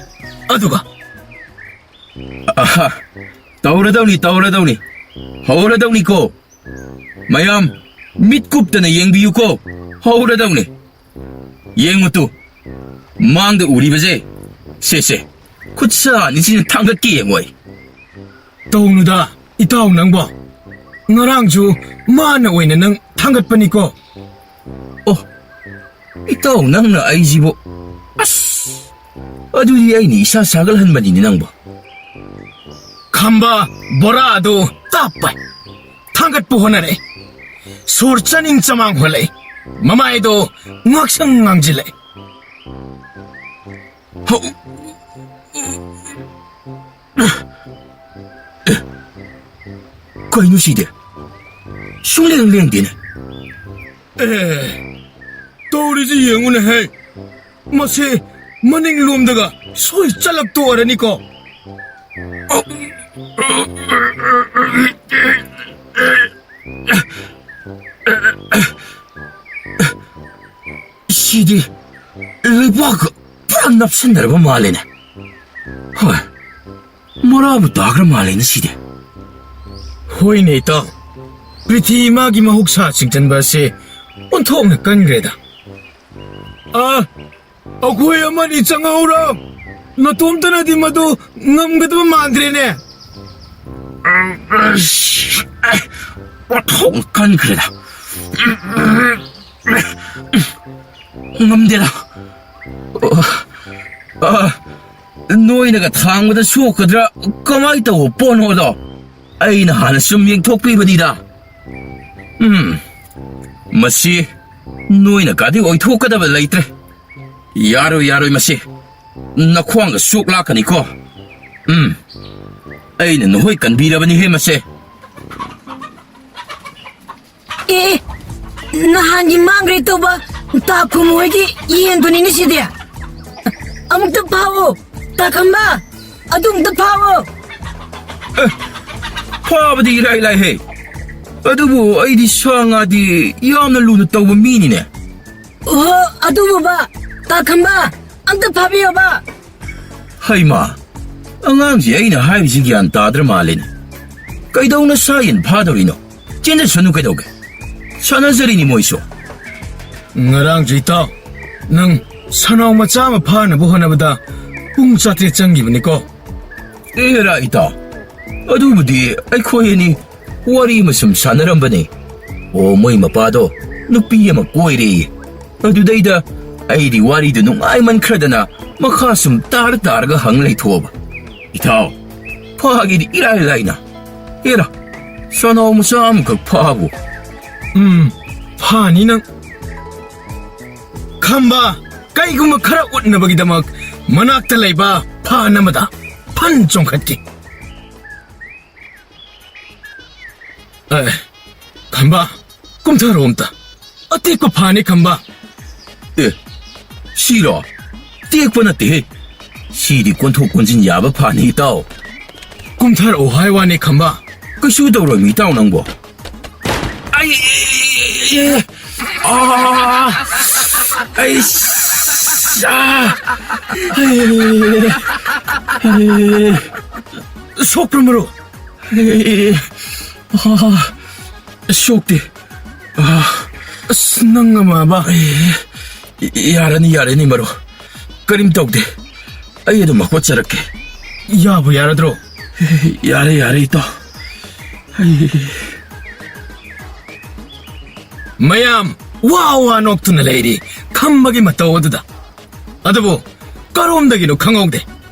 ꯑꯗꯨꯒ, ꯑꯍꯥ, ꯇꯧꯔꯗꯧꯅꯤ, ꯇꯧꯔꯗꯧꯅꯤ꯫ ꯍꯧꯔꯗꯧꯅꯤꯀꯣ꯫ ꯃꯌꯥꯝ, ꯃꯤꯠ ꯀꯨꯞꯇꯅ ꯌꯦꯡꯕꯤꯌꯨꯀꯣ꯫ ꯍꯧꯔꯗꯧꯅꯤ꯫ ꯌꯦꯡꯉꯨ ꯇꯨ, ꯃꯥꯡꯗ ꯎꯔꯤꯕꯁꯦ, ꯁꯦ, ꯁꯦ, ꯈꯨꯠ ꯁꯥ ꯑꯅꯤꯁꯤꯅ ꯊꯥꯡꯒꯠꯀꯦ ꯌꯦꯡꯉꯣꯏ꯫ ꯇꯧꯅꯨꯗ, ꯏꯇꯥꯎ ꯅꯪꯕꯣ꯫ ꯉꯔꯥꯡꯁꯨ ꯃꯥꯅ ꯑꯣꯏꯅ ꯅꯪ ꯊꯥꯡꯒꯠꯄꯅꯤꯀꯣ꯫ ꯑꯣ, ꯏꯇꯥꯎ ꯅꯪꯅ ꯑꯩꯁꯤꯕꯨ꯫ ꯑꯁ, ꯑꯗꯨꯗꯤ ꯑꯩꯅ ꯏꯁꯥ ꯁꯥꯒꯠꯍꯟꯕꯅꯤꯅꯦ ꯅꯪꯕꯨ꯫ ꯈꯝꯕ ꯕꯣꯔꯥ ꯑꯗꯨ ꯇꯥꯞꯄ ꯊꯥꯡꯒꯠꯄ ꯍꯣꯠꯅꯔꯛꯏ꯫ ꯁꯣꯔ ꯆꯥꯅꯤꯡ ꯆꯃꯥꯡ ꯍꯣꯜꯂꯛꯏ꯫ ꯃꯃꯥꯏꯗꯣ ꯉꯥꯛꯁꯪ ꯉꯥꯡꯁꯤꯜꯂꯛꯏ꯫ ꯍꯧ-, ꯀꯩꯅꯣ ꯁꯤꯗꯤ? ꯁꯨꯡꯂꯦꯡ ꯂꯦꯡꯗꯦꯅꯦ꯫ ꯑꯦ, ꯇꯧꯔꯤꯁꯤ ꯌꯦꯡꯉꯨꯅꯦꯍꯦ꯫ ꯃꯁꯤ ꯃꯅꯤꯡꯂꯣꯝꯗꯒ ꯁꯣꯏ ꯆꯠꯂꯛꯇꯣ ꯑꯣꯏꯔꯅꯤꯀꯣ꯫ ꯁꯤꯗꯤ ꯂꯩꯕꯥꯛꯀ ꯄꯨꯔꯥ ꯅꯞꯁꯤꯟꯅꯔꯕ ꯃꯥꯜꯂꯦꯅꯦ꯫ ꯍꯣꯏ, ꯃꯣꯔꯥꯕꯨ ꯇꯥꯈ꯭ꯔ ꯃꯥꯜꯂꯦꯅꯦ ꯁꯤꯗꯤ꯫ ꯍꯣꯏꯅꯦ ꯏꯇꯥꯎ, ꯄ꯭ꯔꯤꯊꯤ ꯏꯃꯥꯒꯤ ꯃꯍꯧꯁꯥ ꯆꯤꯡꯁꯤꯟꯕ ꯑꯁꯤ ꯑꯣꯟꯊꯣꯛꯅ ꯀꯟꯈ꯭ꯔꯦꯗ꯫ ꯑ, ꯑꯩꯈꯣꯏ ꯑꯃꯅꯤ ꯆꯪꯍꯧꯔꯣ꯫ ꯅꯇꯣꯝꯇꯅꯗꯤ ꯃꯗꯨ ꯉꯝꯒꯗꯕ ꯃꯥꯟꯗ꯭ꯔꯦꯅꯦ꯫ ꯑꯁ, ꯑꯣꯟꯊꯣꯛꯅ ꯀꯟꯈ꯭ꯔꯦꯗ꯫ ꯉꯝꯗꯦꯗ꯫ ꯑ, ꯑ, ꯅꯣꯏꯅꯒ ꯊꯥꯡꯕꯗ ꯁꯣꯛꯀꯗ꯭ꯔꯥ? ꯀꯃꯥꯏ ꯇꯧꯕ ꯄꯣꯠꯅꯣꯗꯣ? ꯑꯩꯅ ꯍꯥꯟꯅ ꯁꯨꯝ ꯌꯦꯡꯊꯣꯛꯄꯤꯕꯅꯤꯗ꯫ ꯎꯝ, ꯃꯁꯤ ꯅꯣꯏꯅ ꯀꯥꯗꯤ ꯑꯣꯏꯊꯣꯛꯀꯗꯕ ꯂꯩꯇ꯭ꯔꯦ꯫ ꯌꯥꯔꯣꯏ, ꯌꯥꯔꯣꯏ ꯃꯁꯤ꯫ ꯅꯈ꯭ꯋꯥꯡꯒ ꯁꯣꯛ ꯂꯥꯛꯀꯅꯤꯀꯣ꯫ ꯎꯝ, ꯑꯩꯅ ꯅꯈꯣꯏ ꯀꯟꯕꯤꯔꯕꯅꯤꯍꯦ ꯃꯁꯦ꯫ ꯑꯦ, ꯅꯍꯥꯟꯒꯤ ꯃꯥꯡꯈ꯭ꯔꯦ ꯇꯧꯕ ꯇꯥꯈꯨꯝ ꯍꯣꯏꯒꯤ ꯌꯦꯟꯗꯨꯅꯤꯅꯦ ꯁꯤꯗꯤ꯫ ꯑꯃꯨꯛꯇ ꯐꯥꯎꯑꯣ, ꯇꯥꯈꯝꯕ, ꯑꯗꯨ ꯑꯃꯨꯛꯇ ꯐꯥꯎꯑꯣ꯫ ꯑꯦ, ꯐꯥꯕꯗꯤ ꯏꯔꯥꯏ ꯂꯥꯏꯍꯦ, ꯑꯗꯨꯕꯨ ꯑꯩꯗꯤ ꯁꯥ ꯉꯥꯗꯤ ꯌꯥꯝꯅ ꯂꯨꯅ ꯇꯧꯕ ꯃꯤꯅꯤꯅꯦ꯫ ꯑꯣꯍꯣ, ꯑꯗꯨꯕꯨꯕ, ꯇꯥꯈꯝꯕ, ꯑꯝꯇ ꯐꯥꯕꯤꯌꯣꯕ꯫ ꯍꯩꯃꯥ, ꯑꯉꯥꯡꯁꯤ ꯑꯩꯅ ꯍꯥꯏꯔꯤꯁꯤ ꯒ꯭ꯌꯥꯟ ꯇꯥꯗ꯭ꯔ ꯃꯥꯜꯂꯦꯅꯦ꯫ ꯀꯩꯗꯧꯅ ꯁꯥ ꯌꯦꯟ ꯐꯥꯗꯧꯔꯤꯅꯣ? ꯆꯦꯟꯖꯁꯅꯨ ꯀꯩꯗꯧꯒꯦ? ꯁꯥꯟꯅꯖꯔꯤꯅꯤ ꯃꯣꯏꯁꯨ꯫ ꯉꯔꯥꯡꯁꯨ ꯏꯇꯥꯎ, ꯅꯪ ꯁꯅꯥꯎ ꯃꯆꯥ ꯑꯃ ꯐꯥꯅꯕ ꯍꯣꯠꯅꯕꯗ ꯄꯨꯡ ꯆꯥꯇ꯭ꯔꯦꯠ ꯆꯪꯈꯤꯕꯅꯤꯀꯣ꯫ ꯑꯦꯔꯥ ꯏꯇꯥꯎ, ꯑꯗꯨꯕꯨꯗꯤ ꯑꯩꯈꯣꯏ ꯑꯅꯤ ꯋꯥꯔꯤ ꯑꯃ ꯁꯨꯝ ꯁꯥꯟꯅꯔꯝꯕꯅꯦ꯫ ꯑꯣ, ꯃꯣꯏ ꯃꯄꯥꯗꯣ ꯅꯨꯄꯤ ꯑꯃ ꯀꯣꯏꯔꯦꯌꯦ꯫ ꯑꯗꯨꯗꯩꯗ ꯑꯩꯗꯤ ꯋꯥꯔꯤꯗꯨ ꯅꯨꯡꯉꯥꯏꯃꯟꯈ꯭ꯔꯗꯅ ꯃꯈꯥ ꯁꯨꯝ ꯇꯥꯔ ꯇꯥꯔꯒ ꯍꯪ ꯂꯩꯊꯣꯛꯑꯕ꯫ ꯏꯇꯥꯎ, ꯐꯥꯒꯤꯗꯤ ꯏꯔꯥꯏ ꯂꯥꯏꯅ꯫ ꯑꯦꯔꯥ, ꯁꯅꯥꯎ ꯃꯆꯥ ꯑꯃꯈꯛ ꯐꯥꯕꯨ꯫ ꯎꯝ, ꯐꯥꯅꯤ ꯅꯪ꯫ ꯈꯝꯕ, ꯀꯩꯒꯨꯝꯕ ꯈꯔ ꯎꯠꯅꯕꯒꯤꯗꯃꯛ ꯃꯅꯥꯛꯇ ꯂꯩꯕ ꯐꯥꯟ ꯑꯃꯗ ꯐꯟ ꯆꯣꯡꯈꯠꯀꯦ꯫ ꯑꯦ, ꯈꯝꯕ, ꯀꯨꯝꯊꯔꯣ ꯑꯝꯇ꯫ ꯑꯇꯦꯛꯄ ꯐꯥꯅꯤ, ꯈꯝꯕ꯫ ꯑꯦ, ꯁꯤꯔꯣ? ꯇꯦꯛꯄ ꯅꯠꯇꯦꯍꯦ꯫ ꯁꯤꯗꯤ ꯀꯣꯟꯊꯣꯛ ꯀꯣꯟꯁꯤꯟ ꯌꯥꯕ ꯐꯥꯅꯤ, ꯏꯇꯥꯎ꯫ ꯀꯨꯝꯊꯔꯛꯑꯣ ꯍꯥꯏ ꯋꯥꯅꯤ, ꯈꯝꯕ꯫ ꯀꯩꯁꯨ ꯇꯧꯔꯣꯏ, ꯏꯇꯥꯎ ꯅꯪꯕꯣ꯫ ꯑꯩ, ꯑꯥ, ꯑꯩ, ꯑꯥ, ꯑꯩ, ꯁꯣꯛꯄ꯭ꯔ ꯃꯔꯨꯞ? ꯑꯩ, ꯑꯥ, ꯁꯣꯛꯇꯦ꯫ ꯑꯥ, ꯑꯁ, ꯅꯪ ꯑꯃꯕ꯫ ꯑꯦ, ꯌꯥꯔꯅꯤ, ꯌꯥꯔꯅꯤ, ꯃꯔꯨꯞ꯫ ꯀꯔꯤꯝ ꯇꯧꯗꯦ꯫ ꯑꯩ ꯑꯗꯨꯝ ꯍꯧꯒꯠꯆꯔꯛꯀꯦ꯫ ꯌꯥꯕꯨ ꯌꯥꯔꯗ꯭ꯔꯣ? ꯌꯥꯔꯦ, ꯌꯥꯔꯦ, ꯏꯇꯥꯎ꯫ ꯑꯩ ꯃꯌꯥꯝ ꯋꯥ ꯋꯥ ꯅꯣꯛꯇꯨꯅ ꯂꯩꯔꯤ꯫ ꯈꯝꯕꯒꯤ ꯃꯇꯧ ꯑꯗꯨꯗ꯫ ꯑꯗꯨꯕꯨ ꯀꯔꯣꯝꯗꯒꯤꯅꯣ ꯈꯪꯍꯧꯗꯦ꯫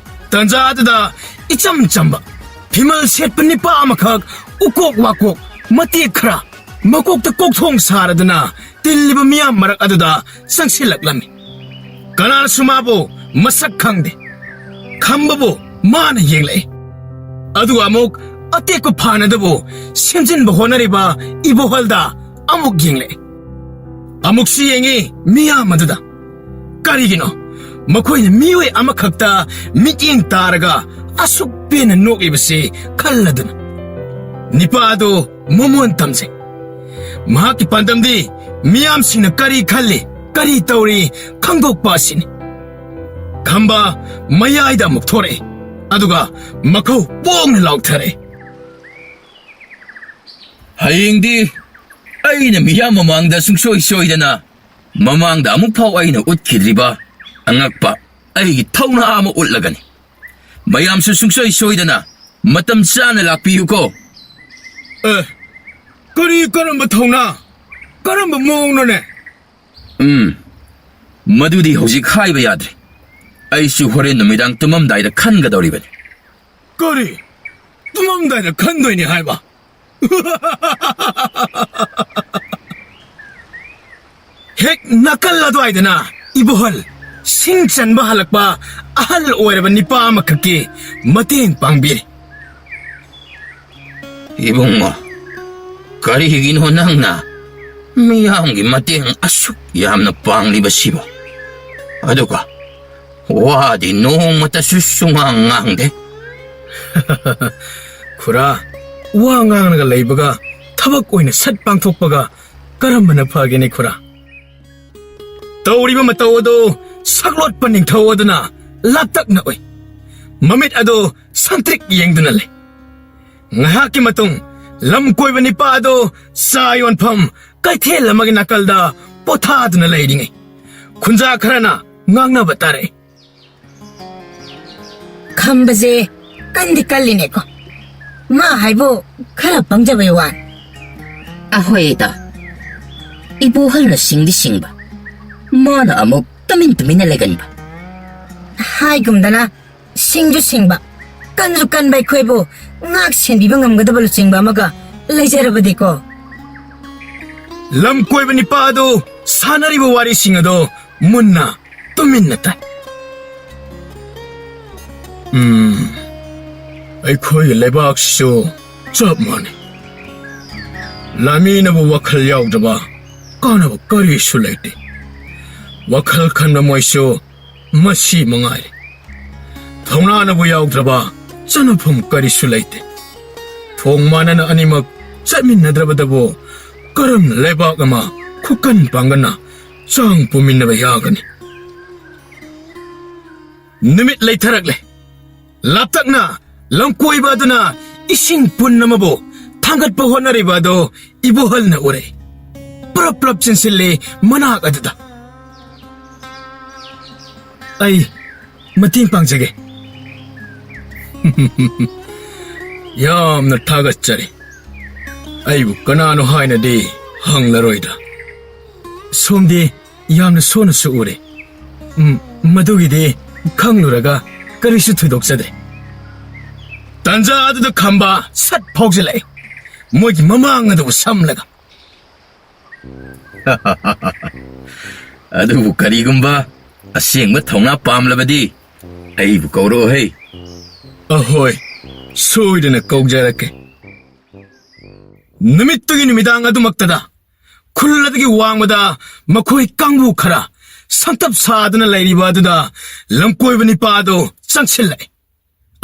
ꯇꯟꯖꯥ ꯑꯗꯨꯗ ꯏꯆꯝ ꯆꯝꯕ ꯐꯤꯃꯜ ꯁꯦꯠꯄ ꯅꯤꯄꯥ ꯑꯃꯈꯛ ꯎꯀꯣꯛ ꯋꯥꯀꯣꯛ ꯃꯇꯦꯛ ꯈꯔ ꯃꯀꯣꯛꯇ ꯀꯣꯛꯊꯣꯡ ꯁꯥꯔꯗꯨꯅ ꯇꯤꯜꯂꯤꯕ ꯃꯤꯌꯥꯝ ꯃꯔꯛ ꯑꯗꯨꯗ ꯆꯪꯁꯤꯜꯂꯛꯂꯝꯃꯤ꯫ ꯀꯅꯥꯅꯁꯨ ꯃꯥꯕꯨ ꯃꯁꯛ ꯈꯪꯗꯦ꯫ ꯈꯝꯕꯕꯨ ꯃꯥꯅ ꯌꯦꯡꯂꯛꯏ꯫ ꯑꯗꯨꯒ ꯑꯃꯨꯛ ꯑꯇꯦꯛꯄ ꯐꯥꯟ ꯑꯗꯨꯕꯨ ꯁꯦꯝꯖꯤꯟꯕ ꯍꯣꯠꯅꯔꯤꯕ ꯏꯕꯣꯍꯜꯗ ꯑꯃꯨꯛ ꯌꯦꯡꯂꯛꯏ꯫ ꯑꯃꯨꯛꯁꯨ ꯌꯦꯡꯉꯤ ꯃꯤꯌꯥꯝ ꯑꯗꯨꯗ꯫ ꯀꯔꯤꯒꯤꯅꯣ ꯃꯈꯣꯏꯅ ꯃꯤꯑꯣꯏ ꯑꯃꯈꯛꯇ ꯃꯤꯠꯌꯦꯡ ꯇꯥꯔꯒ ꯑꯁꯨꯛ ꯄꯦꯟꯅ ꯅꯣꯛꯂꯤꯕꯁꯤ ꯈꯜꯂꯗꯨꯅ? ꯅꯤꯄꯥ ꯑꯗꯨ ꯃꯃꯣꯟ ꯇꯝꯖꯩ꯫ ꯃꯍꯥꯛꯀꯤ ꯄꯥꯟꯗꯝꯗꯤ ꯃꯤꯌꯥꯝꯁꯤꯡꯅ ꯀꯔꯤ ꯈꯜꯂꯤ, ꯀꯔꯤ ꯇꯧꯔꯤ ꯈꯪꯗꯣꯛꯄ ꯑꯁꯤꯅꯤ꯫ ꯈꯝꯕ ꯃꯌꯥꯏꯗ ꯑꯃꯨꯛ ꯊꯣꯔꯛꯏ, ꯑꯗꯨꯒ ꯃꯈꯧ ꯄꯣꯡꯅ ꯂꯥꯎꯊꯔꯛꯏ꯫ ꯍꯌꯦꯡꯗꯤ ꯑꯩꯅ ꯃꯤꯌꯥꯝ ꯃꯃꯥꯡꯗ ꯁꯨꯡꯁꯣꯏ ꯁꯣꯏꯗꯅ ꯃꯃꯥꯡꯗ ꯑꯃꯨꯛ ꯐꯥꯎ ꯑꯩꯅ ꯎꯠꯈꯤꯗ꯭ꯔꯤꯕ ꯑꯉꯛꯄ ꯑꯩꯒꯤ ꯊꯧꯅꯥ ꯑꯃ ꯎꯠꯂꯒꯅꯤ꯫ ꯃꯌꯥꯝꯁꯨ ꯁꯨꯡꯁꯣꯏ ꯁꯣꯏꯗꯅ ꯃꯇꯝ ꯆꯥꯅ ꯂꯥꯛꯄꯤꯌꯨꯀꯣ꯫ ꯑꯦ, ꯀꯔꯤ, ꯀꯔꯝꯕ ꯊꯧꯅꯥ? ꯀꯔꯝꯕ ꯃꯑꯣꯡꯅꯣꯅꯦ? ꯎꯝ, ꯃꯗꯨꯗꯤ ꯍꯧꯖꯤꯛ ꯍꯥꯏꯕ ꯌꯥꯗ꯭ꯔꯦ꯫ ꯑꯩꯁꯨ ꯍꯣꯔꯦꯟ ꯅꯨꯃꯤꯗꯥꯡ ꯇꯨꯝꯃꯝꯗꯥꯏꯗ ꯈꯟꯒꯗꯧꯔꯤꯕꯅꯤ꯫ ꯀꯔꯤ? ꯇꯨꯝꯃꯝꯗꯥꯏꯗ ꯈꯟꯗꯣꯏꯅꯤ ꯍꯥꯏꯕ? ꯍꯦꯛ ꯅꯥꯀꯜ ꯑꯗꯨꯋꯥꯏꯗꯅ ꯏꯕꯣꯍꯜ, ꯁꯤꯡ ꯆꯟꯕ ꯍꯜꯂꯛꯄ ꯑꯍꯜ ꯑꯣꯏꯔꯕ ꯅꯤꯄꯥ ꯑꯃꯈꯛꯀꯤ ꯃꯇꯦꯡ ꯄꯥꯡꯕꯤꯔꯤ꯫ ꯏꯕꯨꯡꯉꯣ, ꯀꯔꯤꯒꯤꯅꯣ ꯅꯪꯅ ꯃꯤꯌꯥꯝꯒꯤ ꯃꯇꯦꯡ ꯑꯁꯨꯛ ꯌꯥꯝꯅ ꯄꯥꯡꯂꯤꯕꯁꯤꯕꯣ? ꯑꯗꯨꯒ ꯋꯥꯗꯤ ꯅꯣꯡꯃꯇꯁꯨ ꯁꯨꯉꯥꯡ ꯉꯥꯡꯗꯦ꯫ ꯈꯨꯔꯥ, ꯋꯥ ꯉꯥꯡꯂꯒ ꯂꯩꯕꯒ ꯊꯕꯛ ꯑꯣꯏꯅ ꯁꯠ ꯄꯥꯡꯊꯣꯛꯄꯒ ꯀꯔꯝꯕꯅ ꯐꯒꯦꯅꯦ, ꯈꯨꯔꯥ? ꯇꯧꯔꯤꯕ ꯃꯇꯧ ꯑꯗꯨ ꯁꯛꯂꯣꯠꯄ ꯅꯤꯡꯊꯧ ꯑꯗꯨꯅ ꯂꯥꯞꯇꯛꯅ ꯎꯏ꯫ ꯃꯃꯤꯠ ꯑꯗꯨ ꯁꯪꯇ꯭ꯔꯤꯛ ꯌꯦꯡꯗꯨꯅ ꯂꯩ꯫ ꯉꯥꯏꯍꯥꯛꯀꯤ ꯃꯇꯨꯡ ꯂꯝ ꯀꯣꯏꯕ ꯅꯤꯄꯥ ꯑꯗꯣ ꯆꯥ ꯌꯣꯟꯐꯝ ꯀꯩꯊꯦꯜ ꯑꯃꯒꯤ ꯅꯥꯀꯜꯗ ꯄꯣꯊꯥꯗꯨꯅ ꯂꯩꯔꯤꯉꯩ, ꯈꯨꯟꯖꯥ ꯈꯔꯅ ꯉꯥꯡꯅꯕ ꯇꯥꯔꯛꯏ꯫ "ꯈꯝꯕꯁꯦ ꯀꯟꯗꯤ ꯀꯜꯂꯤꯅꯦꯀꯣ꯫ ꯃꯥ ꯍꯥꯏꯕꯨ ꯈꯔ ꯄꯪꯖꯕꯩ ꯋꯥꯅꯤ꯫" "ꯑꯍꯣꯏꯗ, ꯏꯕꯣꯍꯜꯅ ꯁꯤꯡꯗꯤ ꯁꯤꯡꯕ, ꯃꯥꯅ ꯑꯃꯨꯛ ꯇꯨꯃꯤꯟ ꯇꯨꯃꯤꯟꯅ ꯂꯩꯒꯟꯕ꯫" ꯍꯥꯏꯒꯨꯝꯗꯅ, ꯁꯤꯡꯁꯨ ꯁꯤꯡꯕ, ꯀꯟꯁꯨ ꯀꯟꯕ ꯑꯩꯈꯣꯏꯕꯨ ꯉꯥꯛ ꯁꯦꯟꯕꯤꯕ ꯉꯝꯒꯗꯕ ꯂꯨꯆꯤꯡꯕ ꯑꯃꯒ ꯂꯩꯖꯔꯕꯗꯤꯀꯣ꯫ ꯂꯝ ꯀꯣꯏꯕ ꯅꯤꯄꯥ ꯑꯗꯨ ꯁꯥꯟꯅꯔꯤꯕ ꯋꯥꯔꯤꯁꯤꯡ ꯑꯗꯣ ꯃꯨꯟꯅ ꯇꯨꯃꯤꯟꯅ ꯇꯥꯏ꯫ "ꯎꯝ, ꯑꯩꯈꯣꯏꯒꯤ ꯂꯩꯕꯥꯛꯁꯤꯁꯨ ꯆꯞ ꯃꯥꯟꯅꯩ꯫ ꯂꯥꯃꯤꯅꯕꯨ ꯋꯥꯈꯜ ꯌꯥꯎꯗ꯭ꯔꯕ ꯀꯥꯟꯅꯕ ꯀꯔꯤꯁꯨ ꯂꯩꯇꯦ꯫ ꯋꯥꯈꯜ ꯈꯟꯕ ꯃꯣꯏꯁꯨ ꯃꯁꯤ ꯃꯉꯥꯏꯔꯦ꯫ ꯊꯧꯅꯥꯅꯕꯨ ꯌꯥꯎꯗ꯭ꯔꯕ ꯆꯠꯅꯐꯝ ꯀꯔꯤꯁꯨ ꯂꯩꯇꯦ꯫ ꯊꯣꯡ ꯃꯥꯟꯅꯅ ꯑꯅꯤꯃꯛ ꯆꯠꯃꯤꯟꯅꯗ꯭ꯔꯕꯗꯕꯨ ꯀꯔꯝꯅ ꯂꯩꯕꯥꯛ ꯑꯃ ꯈꯨꯀꯟ ꯄꯥꯡꯒꯟꯅ ꯆꯥꯡ ꯄꯨꯃꯤꯟꯅꯕ ꯌꯥꯒꯅꯤ?" ꯅꯨꯃꯤꯠ ꯂꯩꯊꯔꯛꯂꯦ꯫ ꯂꯥꯞꯇꯛꯅ ꯂꯝꯀꯣꯏꯕ ꯑꯗꯨꯅ ꯏꯁꯤꯡ ꯄꯨꯟ ꯑꯃꯕꯨ ꯊꯥꯡꯒꯠꯄ ꯍꯣꯠꯅꯔꯤꯕ ꯑꯗꯨ ꯏꯕꯣꯍꯜꯅ ꯎꯔꯦ꯫ ꯄ꯭ꯔꯞ ꯄ꯭ꯔꯞ ꯆꯤꯟꯁꯤꯜꯂꯤ ꯃꯅꯥꯛ ꯑꯗꯨꯗ꯫ "ꯑꯩ ꯃꯇꯦꯡ ꯄꯥꯡꯖꯒꯦ꯫" "ꯌꯥꯝꯅ ꯊꯥꯒꯠꯆꯔꯤ꯫ ꯑꯩꯕꯨ ꯀꯅꯥꯅꯣ ꯍꯥꯏꯅꯗꯤ ꯍꯪꯂꯔꯣꯏꯗ꯫" "ꯁꯣꯝꯗꯤ ꯌꯥꯝꯅ ꯁꯣꯟꯅꯁꯨ ꯎꯔꯦ꯫ ꯎꯝ, ꯃꯗꯨꯒꯤꯗꯤ ꯈꯪꯂꯨꯔꯒ ꯀꯔꯤꯁꯨ ꯊꯣꯏꯗꯣꯛꯆꯗ꯭ꯔꯦ꯫" ꯇꯥꯟꯖꯥ ꯑꯗꯨꯗ ꯈꯝꯕ ꯁꯠ ꯐꯥꯎꯖꯤꯜꯂꯛꯏ, ꯃꯣꯏꯒꯤ ꯃꯃꯥꯡ ꯑꯗꯨꯕꯨ ꯁꯝꯂꯒ꯫ "ꯑꯗꯨꯕꯨ ꯀꯔꯤꯒꯨꯝꯕ ꯑꯁꯦꯡꯕ ꯊꯧꯅꯥ ꯄꯥꯝꯂꯕꯗꯤ ꯑꯩꯕꯨ ꯀꯧꯔꯛꯑꯣꯍꯦ꯫" "ꯑꯍꯣꯏ, ꯁꯣꯏꯗꯅ ꯀꯧꯖꯔꯛꯀꯦ꯫" ꯅꯨꯃꯤꯠꯇꯨꯒꯤ ꯅꯨꯃꯤꯗꯥꯡ ꯑꯗꯨꯃꯛꯇꯗ ꯈꯨꯜ ꯑꯗꯨꯒꯤ ꯋꯥꯡꯃꯗ ꯃꯈꯣꯏ ꯀꯥꯡꯕꯨ ꯈꯔ ꯁꯪꯇꯞ ꯁꯥꯗꯨꯅ ꯂꯩꯔꯤꯕ ꯑꯗꯨꯗ ꯂꯝꯀꯣꯏꯕ ꯅꯤꯄꯥ ꯑꯗꯨ ꯆꯪꯁꯤꯜꯂꯛꯏ꯫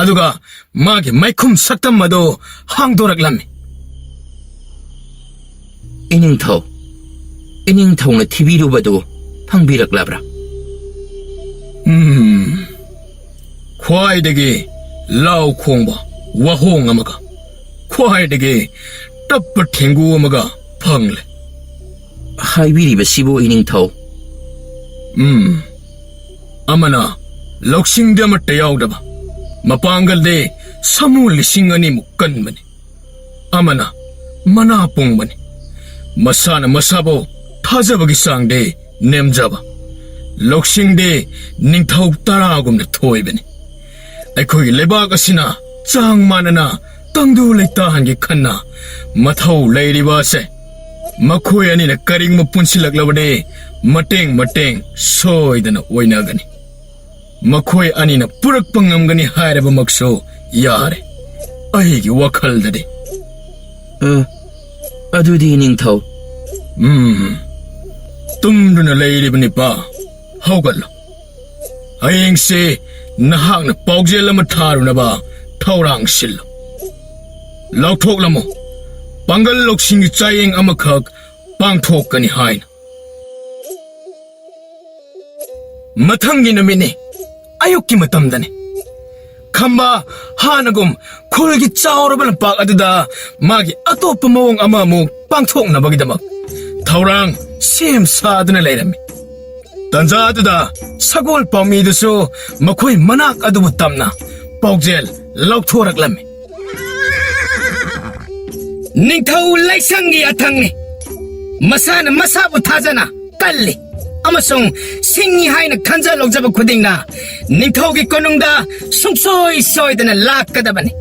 ꯑꯗꯨꯒ ꯃꯥꯒꯤ ꯃꯥꯏꯈꯨꯝ ꯁꯛꯇꯝ ꯑꯗꯨ ꯍꯥꯡꯗꯣꯔꯛꯂꯝꯃꯤ꯫ "ꯏꯅꯤꯡꯊꯧ, ꯏꯅꯤꯡꯊꯧꯅ ꯊꯤꯕꯤꯔꯨꯕꯗꯨ ꯐꯪꯕꯤꯔꯛꯂꯕ꯭ꯔꯥ?" ꯎꯝ, ꯈ꯭ꯋꯥꯏꯗꯒꯤ ꯂꯥꯎ ꯈꯣꯡꯕ ꯋꯥꯍꯣꯡ ꯑꯃꯒ ꯈ꯭ꯋꯥꯏꯗꯒꯤ ꯇꯞꯄ ꯊꯦꯡꯒꯨ ꯑꯃꯒ ꯐꯪꯂꯦ꯫ ꯍꯥꯏꯕꯤꯔꯤꯕꯁꯤꯕꯨ, ꯏꯅꯤꯡꯊꯧ? ꯎꯝ, ꯑꯃꯅ ꯂꯧꯁꯤꯡꯗꯤ ꯑꯃꯠꯇ ꯌꯥꯎꯗꯕ, ꯃꯄꯥꯡꯒꯜꯗꯤ ꯁꯥꯃꯨ ꯂꯤꯁꯤꯡ ꯑꯅꯤꯃꯨꯛ ꯀꯟꯕꯅꯤ꯫ ꯑꯃꯅ ꯃꯅꯥ ꯄꯨꯡꯕꯅꯤ꯫ ꯃꯁꯥꯅ ꯃꯁꯥꯕꯨ ꯊꯥꯖꯕꯒꯤ ꯆꯥꯡꯗꯤ ꯅꯦꯝꯖꯕ, ꯂꯧꯁꯤꯡꯗꯤ ꯅꯤꯡꯊꯧ ꯇꯔꯥꯒꯨꯝꯅ ꯊꯣꯏꯕꯅꯤ꯫ ꯑꯩꯈꯣꯏꯒꯤ ꯂꯩꯕꯥꯛ ꯑꯁꯤꯅ ꯆꯥꯡ ꯃꯥꯟꯅꯅ ꯇꯪꯗꯨ ꯂꯩꯇꯥꯍꯟꯒꯦ ꯈꯟꯅ ꯃꯊꯧ ꯂꯩꯔꯤꯕ ꯑꯁꯦ, ꯃꯈꯣꯏ ꯑꯅꯤꯅ ꯀꯔꯤꯒꯨꯝꯕ ꯄꯨꯟꯁꯤꯜꯂꯛꯂꯕꯗꯤ ꯃꯇꯦꯡ ꯃꯇꯦꯡ ꯁꯣꯏꯗꯅ ꯑꯣꯏꯅꯒꯅꯤ꯫ ꯃꯈꯣꯏ ꯑꯅꯤꯅ ꯄꯨꯔꯛꯄ ꯉꯝꯒꯅꯤ ꯍꯥꯏꯔꯕꯃꯛꯁꯨ ꯌꯥꯔꯦ, ꯑꯩꯒꯤ ꯋꯥꯈꯜꯗꯗꯤ꯫ ꯑ, ꯑꯗꯨꯗꯤ ꯅꯤꯡꯊꯧ꯫ ꯎꯝ, ꯇꯨꯝꯗꯨꯅ ꯂꯩꯔꯤꯕ ꯅꯤꯄꯥ, ꯍꯧꯒꯠꯂꯣ꯫ ꯍꯌꯦꯡꯁꯦ ꯅꯍꯥꯛꯅ ꯄꯥꯎꯖꯦꯜ ꯑꯃ ꯊꯥꯔꯨꯅꯕ ꯊꯧꯔꯥꯡ ꯁꯤꯜꯂꯨ꯫ ꯂꯥꯎꯊꯣꯛꯂꯝꯃꯨ, ꯄꯥꯡꯒꯜ ꯂꯧꯁꯤꯡꯒꯤ ꯆꯥꯌꯦꯡ ꯑꯃꯈꯛ ꯄꯥꯡꯊꯣꯛꯀꯅꯤ ꯍꯥꯏꯅ꯫ ꯃꯊꯪꯒꯤ ꯅꯨꯃꯤꯠꯅꯤ, ꯑꯌꯨꯛꯀꯤ ꯃꯇꯝꯗꯅꯤ꯫ ꯈꯝꯕ ꯍꯥꯟꯅꯒꯨꯝ ꯈꯨꯜꯒꯤ ꯆꯥꯎꯔꯕ ꯂꯝꯄꯥꯛ ꯑꯗꯨꯗ ꯃꯥꯒꯤ ꯑꯇꯣꯞꯄ ꯃꯑꯣꯡ ꯑꯃꯃꯨꯛ ꯄꯥꯡꯊꯣꯛꯅꯕꯒꯤꯗꯃꯛ ꯊꯧꯔꯥꯡ ꯁꯦꯝ ꯁꯥꯗꯨꯅ ꯂꯩꯔꯝꯃꯤ꯫ ꯇꯟꯖꯥ ꯑꯗꯨꯗ ꯁꯒꯣꯜ ꯄꯥꯎꯃꯤꯗꯨꯁꯨ ꯃꯈꯣꯏ ꯃꯅꯥꯛ ꯑꯗꯨꯕꯨ ꯇꯝꯅ ꯄꯥꯎꯖꯦꯜ ꯂꯧꯊꯣꯔꯛꯂꯝꯃꯤ꯫ ꯅꯤꯡꯊꯧ ꯂꯥꯏꯁꯪꯒꯤ ꯑꯊꯪꯅꯤ꯫ ꯃꯁꯥꯅ ꯃꯁꯥꯕꯨ ꯊꯥꯖꯅ ꯀꯜꯂꯤ ꯑꯃꯁꯨꯡ ꯁꯤꯡꯉꯤ ꯍꯥꯏꯅ ꯈꯟꯖ ꯂꯧꯖꯕ ꯈꯨꯗꯤꯡꯅ ꯅꯤꯡꯊꯧꯒꯤ ꯀꯣꯅꯨꯡꯗ ꯁꯨꯡꯁꯣꯏ ꯁꯣꯏꯗꯅ ꯂꯥꯛꯀꯗꯕꯅꯤ꯫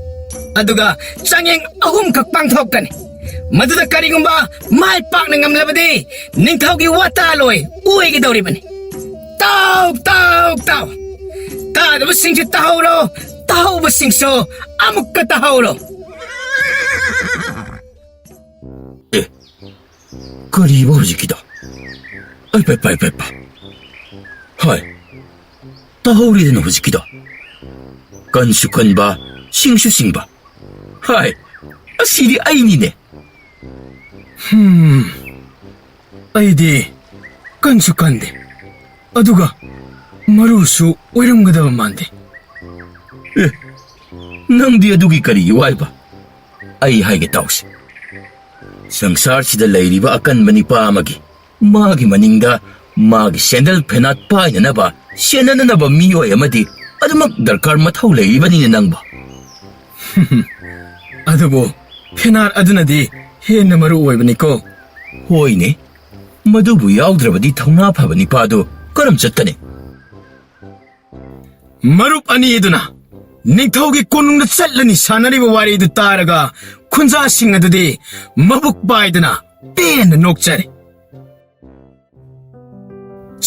ꯑꯗꯨꯒ ꯆꯥꯡꯌꯦꯡ ꯑꯍꯨꯝꯈꯛ ꯄꯥꯡꯊꯣꯛꯀꯅꯤ꯫ ꯃꯗꯨꯗ ꯀꯔꯤꯒꯨꯝꯕ ꯃꯥꯏ ꯄꯥꯛꯅ ꯉꯝꯂꯕꯗꯤ ꯅꯤꯡꯊꯧꯒꯤ ꯋꯥꯇꯥꯂꯣꯏ ꯑꯣꯏꯒꯗꯧꯔꯤꯕꯅꯤ꯫ ꯇꯥꯎ, ꯇꯥꯎ, ꯇꯥꯎ꯫ ꯇꯥꯗꯕꯁꯤꯡꯁꯨ ꯇꯥꯍꯧꯔꯣ, ꯇꯥꯍꯧꯕꯁꯤꯡꯁꯨ ꯑꯃꯨꯛꯀ ꯇꯥꯍꯧꯔꯣ꯫ ꯑꯦ, ꯀꯔꯤꯕ ꯍꯧꯖꯤꯛꯀꯤꯗꯣ? ꯑꯩ ꯄꯥꯏ, ꯄꯥꯏ, ꯄꯥꯏ, ꯄꯥꯏ꯫ ꯍꯣꯏ, ꯇꯥꯍꯧꯔꯤꯗꯅ ꯍꯧꯖꯤꯛꯀꯤꯗꯣ꯫ ꯀꯟꯁꯨ ꯀꯟꯕ, ꯁꯤꯡꯁꯨ ꯁꯤꯡꯕ꯫ ꯍꯥꯏ, ꯑꯁꯤꯗꯤ ꯑꯩꯅꯤꯅꯦ꯫ ꯍꯝ, ꯑꯩꯗꯤ ꯀꯟꯁꯨ ꯀꯟꯗꯦ, ꯑꯗꯨꯒ ꯃꯔꯨꯁꯨ ꯑꯣꯏꯔꯝꯒꯗꯕ ꯃꯥꯟꯗꯦ꯫ ꯑꯦ, ꯅꯪꯗꯤ ꯑꯗꯨꯒꯤ ꯀꯔꯤꯒꯤ ꯋꯥꯏꯕ? ꯑꯩ ꯍꯥꯏꯒꯦ ꯇꯥꯎꯁꯦ꯫ ꯁꯪꯁꯥꯔꯁꯤꯗ ꯂꯩꯔꯤꯕ ꯑꯀꯟꯕ ꯅꯤꯄꯥ ꯑꯃꯒꯤ, ꯃꯥꯒꯤ ꯃꯅꯤꯡꯗ ꯃꯥꯒꯤ ꯁꯦꯟꯗꯜ ꯐꯦꯅꯥꯠ ꯄꯥꯏꯅꯅꯕ, ꯁꯦꯟꯅꯅꯅꯕ ꯃꯤꯑꯣꯏ ꯑꯃꯗꯤ ꯑꯗꯨꯃꯛ ꯗꯔꯀꯥꯔ ꯃꯊꯧ ꯂꯩꯔꯤꯕꯅꯤꯅꯦ ꯅꯪꯕꯣ꯫ ꯑꯗꯨꯕꯨ ꯐꯦꯅꯥꯠ ꯑꯗꯨꯅꯗꯤ ꯍꯦꯟꯅ ꯃꯔꯨ ꯑꯣꯏꯕꯅꯤꯀꯣ꯫ ꯍꯣꯏꯅꯦ, ꯃꯗꯨꯕꯨ ꯌꯥꯎꯗ꯭ꯔꯕꯗꯤ ꯊꯧꯅꯥ ꯐꯕ ꯅꯤꯄꯥꯗꯨ ꯀꯔꯝ ꯆꯠꯀꯅꯤ? ꯃꯔꯨꯞ ꯑꯅꯤ ꯑꯗꯨꯅ ꯅꯤꯡꯊꯧꯒꯤ ꯀꯣꯅꯨꯡꯗ ꯆꯠꯂꯅꯤ ꯁꯥꯟꯅꯔꯤꯕ ꯋꯥꯔꯤꯗꯨ ꯇꯥꯔꯒ ꯈꯨꯟꯖꯥꯁꯤꯡ ꯑꯗꯨꯗꯤ ꯃꯕꯨꯛ ꯄꯥꯏꯗꯅ ꯄꯦꯟꯅ ꯅꯣꯛꯆꯔꯦ꯫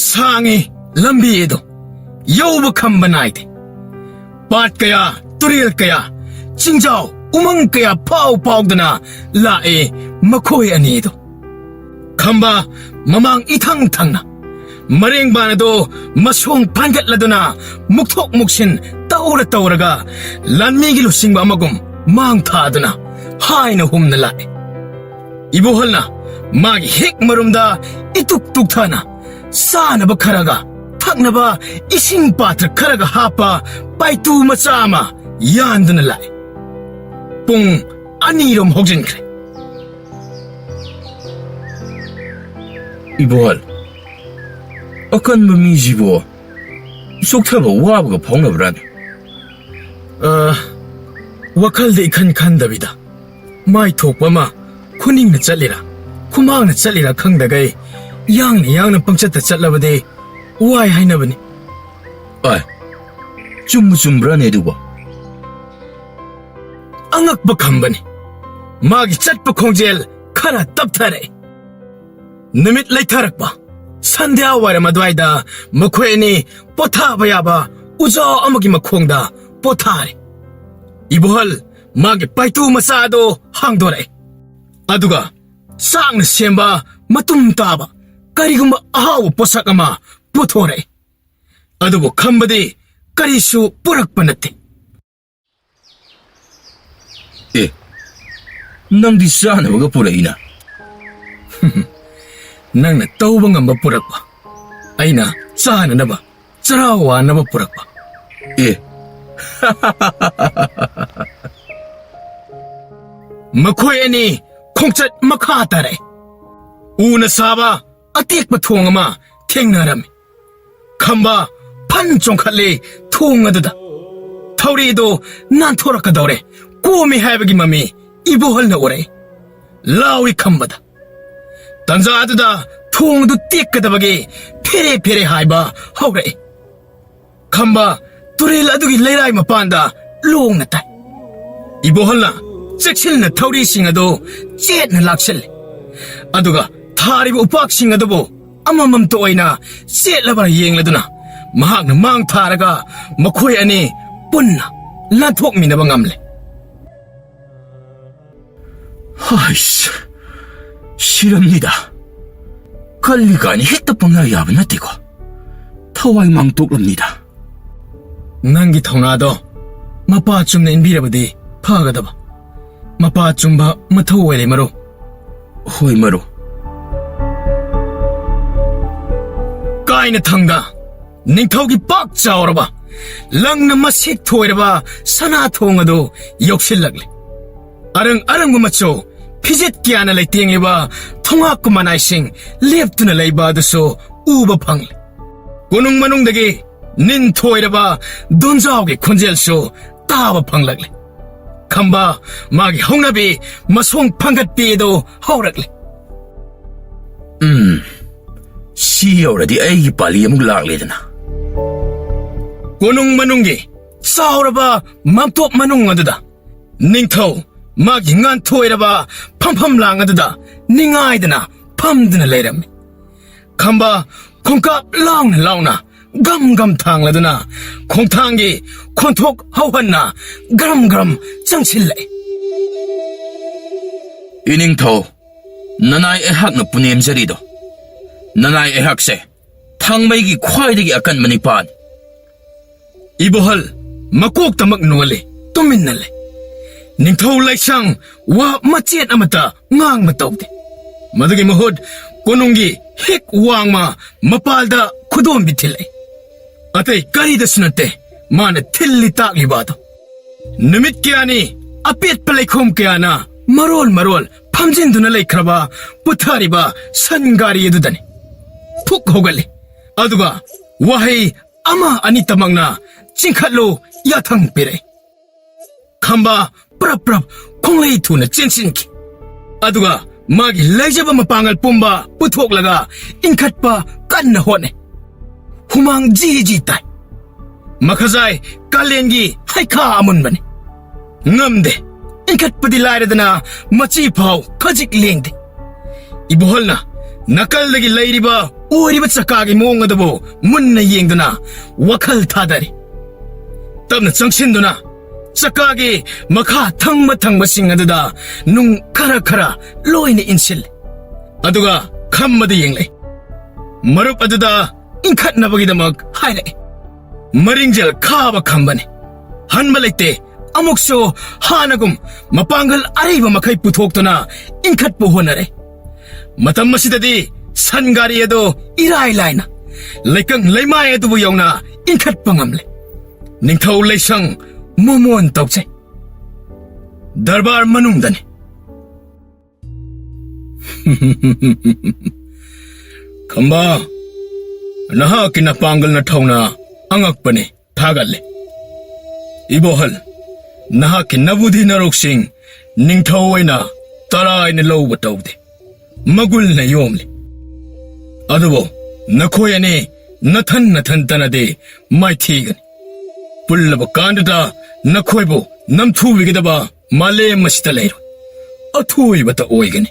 ꯁꯥꯡꯉꯤ ꯂꯝꯕꯤ ꯑꯗꯨ ꯌꯧꯕ ꯈꯝꯕ ꯅꯥꯏꯗꯦ꯫ ꯄꯥꯠ ꯀꯌꯥ, ꯇꯨꯔꯦꯜ ꯀꯌꯥ, ꯆꯤꯡꯖꯥꯎ, ꯎꯃꯪ ꯀꯌꯥ ꯐꯥꯎ ꯐꯥꯎꯗꯨꯅ ꯂꯥꯛꯑꯦ ꯃꯈꯣꯏ ꯑꯅꯤꯗꯨ꯫ ꯈꯝꯕ ꯃꯃꯥꯡ ꯏꯊꯪ ꯊꯪꯅ, ꯃꯔꯦꯡꯕꯥꯟ ꯑꯗꯨ ꯃꯁꯣꯡ ꯐꯥꯟꯒꯠꯂꯗꯨꯅ ꯃꯨꯛꯊꯣꯛ ꯃꯨꯛꯁꯤꯟ ꯇꯧꯔ ꯇꯧꯔꯒ ꯂꯥꯟꯃꯤꯒꯤ ꯂꯨꯆꯤꯡꯕ ꯑꯃꯒꯨꯝ ꯃꯥꯡ ꯊꯥꯗꯨꯅ ꯍꯥꯏꯅ ꯍꯨꯝꯅ ꯂꯥꯛꯑꯦ꯫ ꯏꯕꯣꯍꯜꯅ ꯃꯥꯒꯤ ꯍꯦꯛ ꯃꯔꯨꯝꯗ ꯏꯇꯨꯛ ꯇꯨꯛꯊꯅ ꯆꯥꯅꯕ ꯈꯔꯒ ꯊꯛꯅꯕ ꯏꯁꯤꯡ ꯄꯥꯇ꯭ꯔ ꯈꯔꯒ ꯍꯥꯞꯄ ꯄꯥꯏꯇꯨ ꯃꯆꯥ ꯑꯃ ꯌꯥꯟꯗꯨꯅ ꯂꯥꯛꯏ꯫ ꯄꯨꯡ ꯑꯅꯤꯔꯣꯝ ꯍꯧꯖꯤꯟꯈ꯭ꯔꯦ꯫ ꯏꯕꯣꯍꯜ, ꯑꯀꯟꯕ ꯃꯤꯁꯤꯕꯨ ꯆꯣꯛꯊꯕ ꯋꯥꯕꯒ ꯐꯥꯎꯅꯕ꯭ꯔꯥꯅꯦ? ꯑ, ꯋꯥꯈꯜꯗ ꯏꯈꯟ ꯈꯟꯗꯕꯤꯗ ꯃꯥꯏ ꯊꯣꯛꯄ ꯑꯃ ꯈꯨꯅꯤꯡꯅ ꯆꯠꯂꯤꯔꯥ, ꯈꯨꯃꯥꯡꯅ ꯆꯠꯂꯤꯔꯥ ꯈꯪꯗꯒꯩ ꯌꯥꯡꯅ ꯌꯥꯡꯅ ꯄꯪꯆꯠꯇ ꯆꯠꯂꯕꯗꯤ ꯋꯥꯏ ꯍꯥꯏꯅꯕꯅꯤ꯫ ꯑꯥꯏ, ꯆꯨꯝꯕꯨ ꯆꯨꯝꯕ꯭ꯔꯥꯅꯦ ꯑꯗꯨꯕꯣ? ꯑꯉꯛꯄ ꯈꯝꯕꯅꯤ꯫ ꯃꯥꯒꯤ ꯆꯠꯄ ꯈꯣꯡꯖꯦꯜ ꯈꯔ ꯇꯞꯊꯔꯛꯏ꯫ ꯅꯨꯃꯤꯠ ꯂꯩꯊꯔꯛꯄ ꯁꯟꯙ꯭ꯌꯥ ꯋꯥꯏꯔꯝ ꯑꯗꯨꯋꯥꯏꯗ ꯃꯈꯣꯏ ꯑꯅꯤ ꯄꯣꯊꯥꯕ ꯌꯥꯕ ꯎꯖꯥꯎ ꯑꯃꯒꯤ ꯃꯈꯣꯡꯗ ꯄꯣꯊꯥꯔꯦ꯫ ꯏꯕꯣꯍꯜ ꯃꯥꯒꯤ ꯄꯥꯏꯇꯨ ꯃꯆꯥ ꯑꯗꯨ ꯍꯥꯡꯗꯣꯔꯛꯏ꯫ ꯑꯗꯨꯒ ꯆꯥꯛꯅ ꯁꯦꯝꯕ ꯃꯇꯨꯝ ꯇꯥꯕ ꯀꯔꯤꯒꯨꯝꯕ ꯑꯍꯥꯎꯕ ꯄꯣꯠꯁꯛ ꯑꯃ ꯄꯨꯊꯣꯔꯛꯏ꯫ ꯑꯗꯨꯕꯨ ꯈꯝꯕꯗꯤ ꯀꯔꯤꯁꯨ ꯄꯨꯔꯛꯄ ꯅꯠꯇꯦ꯫ ꯑꯦ, ꯅꯪꯗꯤ ꯆꯥꯅꯕꯒ ꯄꯨꯔꯛꯏꯅ? ꯅꯪꯅ ꯇꯧꯕ ꯉꯝꯕ ꯄꯨꯔꯛꯄ, ꯑꯩꯅ ꯆꯥꯅꯅꯕ, ꯆꯔꯥ ꯋꯥꯅꯕ ꯄꯨꯔꯛꯄ꯫ ꯑꯦ꯫ ꯃꯈꯣꯏ ꯑꯅꯤ ꯈꯣꯡꯆꯠ ꯃꯈꯥ ꯇꯥꯔꯛꯏ꯫ ꯎꯅ ꯁꯥꯕ ꯑꯇꯦꯛꯄ ꯊꯣꯡ ꯑꯃ ꯊꯦꯡꯅꯔꯝꯃꯤ꯫ ꯈꯝꯕ ꯐꯟ ꯆꯣꯡꯈꯠꯂꯦ ꯊꯣꯡ ꯑꯗꯨꯗ꯫ ꯊꯧꯔꯤꯗꯨ ꯅꯥꯟꯊꯣꯔꯛꯀꯗꯧꯔꯦ, ꯀꯣꯝꯃꯤ ꯍꯥꯏꯕꯒꯤ ꯃꯃꯤ ꯏꯕꯣꯍꯜꯅ ꯎꯔꯛꯏ꯫ ꯂꯥꯎꯏ ꯈꯝꯕꯗ꯫ ꯇꯟꯖꯥ ꯑꯗꯨꯗ ꯊꯣꯡ ꯑꯗꯨ ꯇꯦꯛꯀꯗꯕꯒꯤ ꯐꯦꯔꯦ ꯐꯦꯔꯦ ꯍꯥꯏꯕ ꯍꯧꯔꯛꯏ꯫ ꯈꯝꯕ ꯇꯨꯔꯦꯜ ꯑꯗꯨꯒꯤ ꯂꯩꯔꯥꯏ ꯃꯄꯥꯟꯗ ꯂꯣꯡꯅ ꯇꯥꯏ꯫ ꯏꯕꯣꯍꯜꯅ ꯆꯦꯛꯁꯤꯟꯅ ꯊꯧꯔꯤꯁꯤꯡ ꯑꯗꯨ ꯆꯦꯠꯅ ꯂꯥꯛꯁꯤꯜꯂꯤ꯫ ꯑꯗꯨꯒ ꯊꯥꯔꯤꯕ ꯎꯄꯥꯛꯁꯤꯡ ꯑꯗꯨꯕꯨ ꯑꯃꯃꯝꯇ ꯑꯣꯏꯅ ꯆꯦꯠꯂꯕ ꯌꯦꯡꯂꯗꯨꯅ ꯃꯍꯥꯛꯅ ꯃꯥꯡ ꯊꯥꯔꯒ ꯃꯈꯣꯏ ꯑꯅꯤ ꯄꯨꯟꯅ ꯂꯥꯟꯊꯣꯛꯃꯤꯟꯅꯕ ꯉꯝꯂꯦ꯫ ꯍꯥꯏꯁ, ꯁꯤꯔꯝꯅꯤꯗ꯫ ꯀꯜꯂꯤ ꯀꯥꯏꯅ ꯍꯦꯛꯇ ꯄꯪꯌꯥ ꯌꯥꯕ ꯅꯠꯇꯦꯀꯣ꯫ ꯊꯋꯥꯏ ꯃꯥꯡꯇꯣꯛꯂꯝꯅꯤꯗ꯫ ꯅꯪꯒꯤ ꯊꯧꯅꯥꯗꯣ ꯃꯄꯥ ꯆꯨꯝꯅ ꯏꯟꯕꯤꯔꯕꯗꯤ ꯐꯒꯗꯕ꯫ ꯃꯄꯥ ꯆꯨꯝꯕ ꯃꯊꯧ ꯑꯣꯏꯔꯦ, ꯃꯔꯨꯞ꯫ ꯍꯣꯏ, ꯃꯔꯨꯞ꯫ ꯀꯥꯏꯅ ꯊꯪꯗ ꯅꯤꯡꯊꯧꯒꯤ ꯄꯥꯛ ꯆꯥꯎꯔꯕ, ꯂꯪꯅ ꯃꯁꯦꯛ ꯊꯣꯏꯔꯕ ꯁꯅꯥ ꯊꯣꯡ ꯑꯗꯨ ꯌꯧꯁꯤꯜꯂꯛꯂꯦ꯫ ꯑꯔꯪ ꯑꯔꯪꯕ ꯃꯆꯨ, ꯐꯤꯖꯦꯠ ꯀꯌꯥꯅ ꯂꯩꯇꯦꯡꯂꯤꯕ ꯊꯣꯡꯍꯥꯛ ꯃꯅꯥꯏꯁꯤꯡ ꯂꯦꯞꯇꯨꯅ ꯂꯩꯕ ꯑꯗꯨꯁꯨ ꯎꯕ ꯐꯪꯂꯦ꯫ ꯀꯣꯅꯨꯡ ꯃꯅꯨꯡꯗꯒꯤ ꯅꯤꯟ ꯊꯣꯏꯔꯕ ꯗꯣꯟꯖꯥꯎꯒꯤ ꯈꯣꯟꯖꯦꯜꯁꯨ ꯇꯥꯕ ꯐꯪꯂꯛꯂꯦ꯫ ꯈꯝꯕ ꯃꯥꯒꯤ ꯍꯧꯅꯕꯤ ꯃꯁꯣꯡ ꯐꯪꯒꯠꯄꯤ ꯑꯗꯨ ꯍꯧꯔꯛꯂꯦ꯫ ꯎꯝ, ꯁꯤ ꯌꯧꯔꯗꯤ ꯑꯩꯒꯤ ꯄꯥꯂꯤ ꯑꯃꯨꯛ ꯂꯥꯛꯂꯦꯗꯅ꯫ ꯀꯣꯅꯨꯡ ꯃꯅꯨꯡꯒꯤ ꯆꯥꯎꯔꯕ ꯃꯥꯡꯇꯣꯞ ꯃꯅꯨꯡ ꯑꯗꯨꯗ ꯅꯤꯡꯊꯧ ꯃꯥꯒꯤ ꯉꯥꯟꯊꯣꯏꯔꯕ ꯐꯝꯐꯝ ꯂꯥꯡ ꯑꯗꯨꯗ ꯅꯤꯡꯉꯥꯏꯗꯅ ꯐꯝꯗꯨꯅ ꯂꯩꯔꯝꯃꯤ꯫ ꯈꯝꯕ ꯈꯣꯡꯀꯥꯞ ꯂꯥꯎꯅ ꯂꯥꯎꯅ ꯒꯝ ꯒꯝ ꯊꯥꯡꯂꯗꯨꯅ ꯈꯣꯡꯊꯥꯡꯒꯤ ꯈꯣꯟꯊꯣꯛ ꯍꯧꯍꯟꯅ ꯒ꯭ꯔꯝ ꯒ꯭ꯔꯝ ꯆꯪꯁꯤꯜꯂꯛꯏ꯫ ꯏꯅꯤꯡꯊꯧ, ꯅꯅꯥꯏ ꯑꯩꯍꯥꯛꯅ ꯄꯨꯅꯦꯝꯖꯔꯤꯗꯣ꯫ ꯅꯅꯥꯏ ꯑꯩꯍꯥꯛꯁꯦ ꯊꯥꯡꯃꯩꯒꯤ ꯈ꯭ꯋꯥꯏꯗꯒꯤ ꯑꯀꯟꯕ ꯅꯤꯄꯥꯅꯤ꯫ ꯏꯕꯣꯍꯜ ꯃꯀꯣꯛꯇꯃꯛ ꯅꯣꯜꯂꯤ, ꯇꯨꯃꯤꯟꯅ ꯂꯩ꯫ ꯅꯤꯡꯊꯧ ꯂꯩꯁꯥꯡ ꯋꯥ ꯃꯆꯦꯠ ꯑꯃꯠꯇ ꯉꯥꯡꯕ ꯇꯧꯗꯦ꯫ ꯃꯗꯨꯒꯤ ꯃꯍꯨꯠ ꯀꯣꯅꯨꯡꯒꯤ ꯍꯦꯛ ꯋꯥꯡꯃ ꯃꯄꯥꯜꯗ ꯈꯨꯗꯣꯝꯕꯤ ꯊꯤꯜꯂꯛꯏ꯫ ꯑꯇꯩ ꯀꯔꯤꯗꯁꯨ ꯅꯠꯇꯦ ꯃꯥꯅ ꯊꯤꯜꯂꯤ ꯇꯥꯛꯂꯤꯕ ꯑꯗꯣ꯫ ꯅꯨꯃꯤꯠ ꯀꯌꯥꯅꯤ ꯑꯄꯦꯠꯄ ꯂꯩꯈꯣꯝ ꯀꯌꯥꯅ ꯃꯔꯣꯜ ꯃꯔꯣꯜ ꯐꯝꯖꯤꯟꯗꯨꯅ ꯂꯩꯈ꯭ꯔꯕ ꯄꯨꯊꯔꯤꯕ ꯁꯟ ꯒꯥꯔꯤ ꯑꯗꯨꯗꯅꯤ꯫ ꯊꯨꯛ ꯍꯧꯒꯠꯂꯤ꯫ ꯑꯗꯨꯒ ꯋꯥꯍꯩ ꯑꯃ ꯑꯅꯤꯇꯃꯛꯅ "ꯆꯤꯡꯈꯠꯂꯨ" ꯌꯥꯊꯪ ꯄꯤꯔꯛꯏ꯫ ꯈꯝꯕ ꯄ꯭ꯔꯞ ꯄ꯭ꯔꯞ ꯈꯣꯡꯂꯩ ꯊꯨꯅ ꯆꯦꯟꯁꯤꯟꯈꯤ꯫ ꯑꯗꯨꯒ ꯃꯥꯒꯤ ꯂꯩꯖꯕ ꯃꯄꯥꯡꯒꯜ ꯄꯨꯝꯕ ꯄꯨꯊꯣꯛꯂꯒ ꯏꯟꯈꯠꯄ ꯀꯟꯅ ꯍꯣꯠꯅꯩ꯫ ꯍꯨꯃꯥꯡ ꯖꯤ ꯖꯤ ꯇꯥꯏ꯫ ꯃꯈꯖꯥꯏ ꯀꯥꯂꯦꯟꯒꯤ ꯍꯩꯈꯥ ꯑꯃꯨꯟꯕꯅꯤ꯫ ꯉꯝꯗꯦ꯫ ꯏꯟꯈꯠꯄꯗꯤ ꯂꯥꯏꯔꯗꯅ ꯃꯆꯤ ꯐꯥꯎ ꯈꯖꯤꯛ ꯂꯦꯡꯗꯦ꯫ ꯏꯕꯣꯍꯜꯅ ꯅꯥꯀꯜꯗꯒꯤ ꯂꯩꯔꯤꯕ ꯑꯣꯏꯔꯤꯕ ꯆꯀꯥꯒꯤ ꯃꯑꯣꯡ ꯑꯗꯨꯕꯨ ꯃꯨꯟꯅ ꯌꯦꯡꯗꯨꯅ ꯋꯥꯈꯜ ꯊꯥꯗꯔꯤ꯫ ꯇꯞꯅ ꯆꯪꯁꯤꯟꯗꯨꯅ ꯆꯀꯥꯒꯤ ꯃꯈꯥ ꯊꯪꯕ ꯊꯪꯕꯁꯤꯡ ꯑꯗꯨꯗ ꯅꯨꯡ ꯈꯔ ꯈꯔ ꯂꯣꯏꯅ ꯏꯟꯁꯤꯜꯂꯤ꯫ ꯑꯗꯨꯒ ꯈꯝꯕꯗ ꯌꯦꯡꯂꯛꯏ꯫ ꯃꯔꯨꯞ ꯑꯗꯨꯗ ꯏꯟꯈꯠꯅꯕꯒꯤꯗꯃꯛ ꯍꯥꯏꯔꯛꯏ꯫ ꯃꯔꯤꯡꯖꯦꯜ ꯈꯥꯕ ꯈꯝꯕꯅꯤ꯫ ꯍꯟꯕ ꯂꯩꯇꯦ꯫ ꯑꯃꯨꯛꯁꯨ ꯍꯥꯟꯅꯒꯨꯝ ꯃꯄꯥꯡꯒꯜ ꯑꯔꯩꯕ ꯃꯈꯩ ꯄꯨꯊꯣꯛꯇꯨꯅ ꯏꯟꯈꯠꯄ ꯍꯣꯠꯅꯔꯦ꯫ ꯃꯇꯝ ꯑꯁꯤꯗꯗꯤ ꯁꯟ ꯒꯥꯔꯤ ꯑꯗꯨ ꯏꯔꯥꯏ ꯂꯥꯏꯅ ꯂꯩꯀꯪ ꯂꯩꯃꯥꯏ ꯑꯗꯨꯕꯨ ꯌꯧꯅ ꯏꯟꯈꯠꯄ ꯉꯝꯂꯦ꯫ ꯅꯤꯡꯊꯧ ꯂꯩꯁꯪ ꯃꯣꯃꯣꯟ ꯇꯧꯖꯩ꯫ ꯗꯔꯕꯥꯔ ꯃꯅꯨꯡꯗꯅꯤ꯫ ꯈꯝꯕ, ꯅꯍꯥꯛꯀꯤ ꯅꯄꯥꯡꯒꯜ ꯅꯊꯧꯅ ꯑꯉꯛꯄꯅꯤ, ꯊꯥꯒꯠꯂꯤ꯫ ꯏꯕꯣꯍꯜ, ꯅꯍꯥꯛꯀꯤ ꯅꯕꯨꯙꯤ ꯅꯔꯣꯛꯁꯤꯡ ꯅꯤꯡꯊꯧ ꯑꯣꯏꯅ ꯇꯔꯥꯏꯅ ꯂꯧꯕ ꯇꯧꯗꯦ, ꯃꯒꯨꯜꯅ ꯌꯣꯝꯂꯤ꯫ ꯑꯗꯨꯕꯨ ꯅꯈꯣꯏ ꯑꯅꯤ ꯅꯊꯟ ꯅꯊꯟꯇꯅꯗꯤ ꯃꯥꯏꯊꯤꯒꯅꯤ꯫ ꯄꯨꯜꯂꯕ ꯀꯥꯟꯗꯇ ꯅꯈꯣꯏꯕꯨ ꯅꯝꯊꯨꯕꯤꯒꯗꯕ ꯃꯥꯂꯦꯝ ꯑꯁꯤꯗ ꯂꯩꯔꯣꯏ꯫ ꯑꯊꯣꯏꯕꯇ ꯑꯣꯏꯒꯅꯤ꯫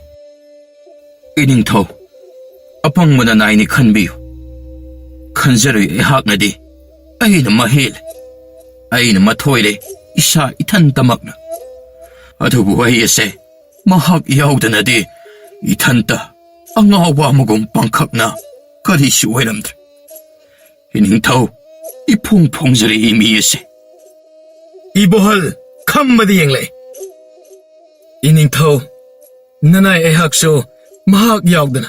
ꯏꯅꯤꯡꯊꯧ, ꯑꯄꯪꯕꯅ ꯅꯥꯏꯅꯤ ꯈꯟꯕꯤꯌꯨ꯫ ꯈꯟꯖꯔꯨꯏ ꯑꯩꯍꯥꯛꯅꯗꯤ ꯑꯩꯅ ꯃꯍꯦꯜꯂꯦ, ꯑꯩꯅ ꯃꯊꯣꯏꯔꯦ ꯏꯁꯥ ꯏꯊꯟꯇꯃꯛꯅ꯫ ꯑꯗꯨꯕꯨ ꯑꯩ ꯑꯁꯦ ꯃꯍꯥꯛ ꯌꯥꯎꯗꯅꯗꯤ ꯏꯊꯟꯇ ꯑꯉꯥꯎꯕ ꯑꯃꯒꯨꯝ ꯄꯥꯡꯈꯛꯅ ꯀꯔꯤꯁꯨ ꯑꯣꯏꯔꯝꯗ꯭ꯔꯦ꯫ ꯏꯅꯤꯡꯊꯧ, ꯏꯐꯣꯡ ꯐꯣꯡꯖꯔꯦ ꯏ ꯃꯤ ꯑꯁꯦ꯫ ꯏꯕꯣꯍꯜ ꯈꯝꯕꯗ ꯌꯦꯡꯂꯛꯏ꯫ ꯏꯅꯤꯡꯊꯧ, ꯅꯅꯥꯏ ꯑꯩꯍꯥꯛꯁꯨ ꯃꯍꯥꯛ ꯌꯥꯎꯗꯅ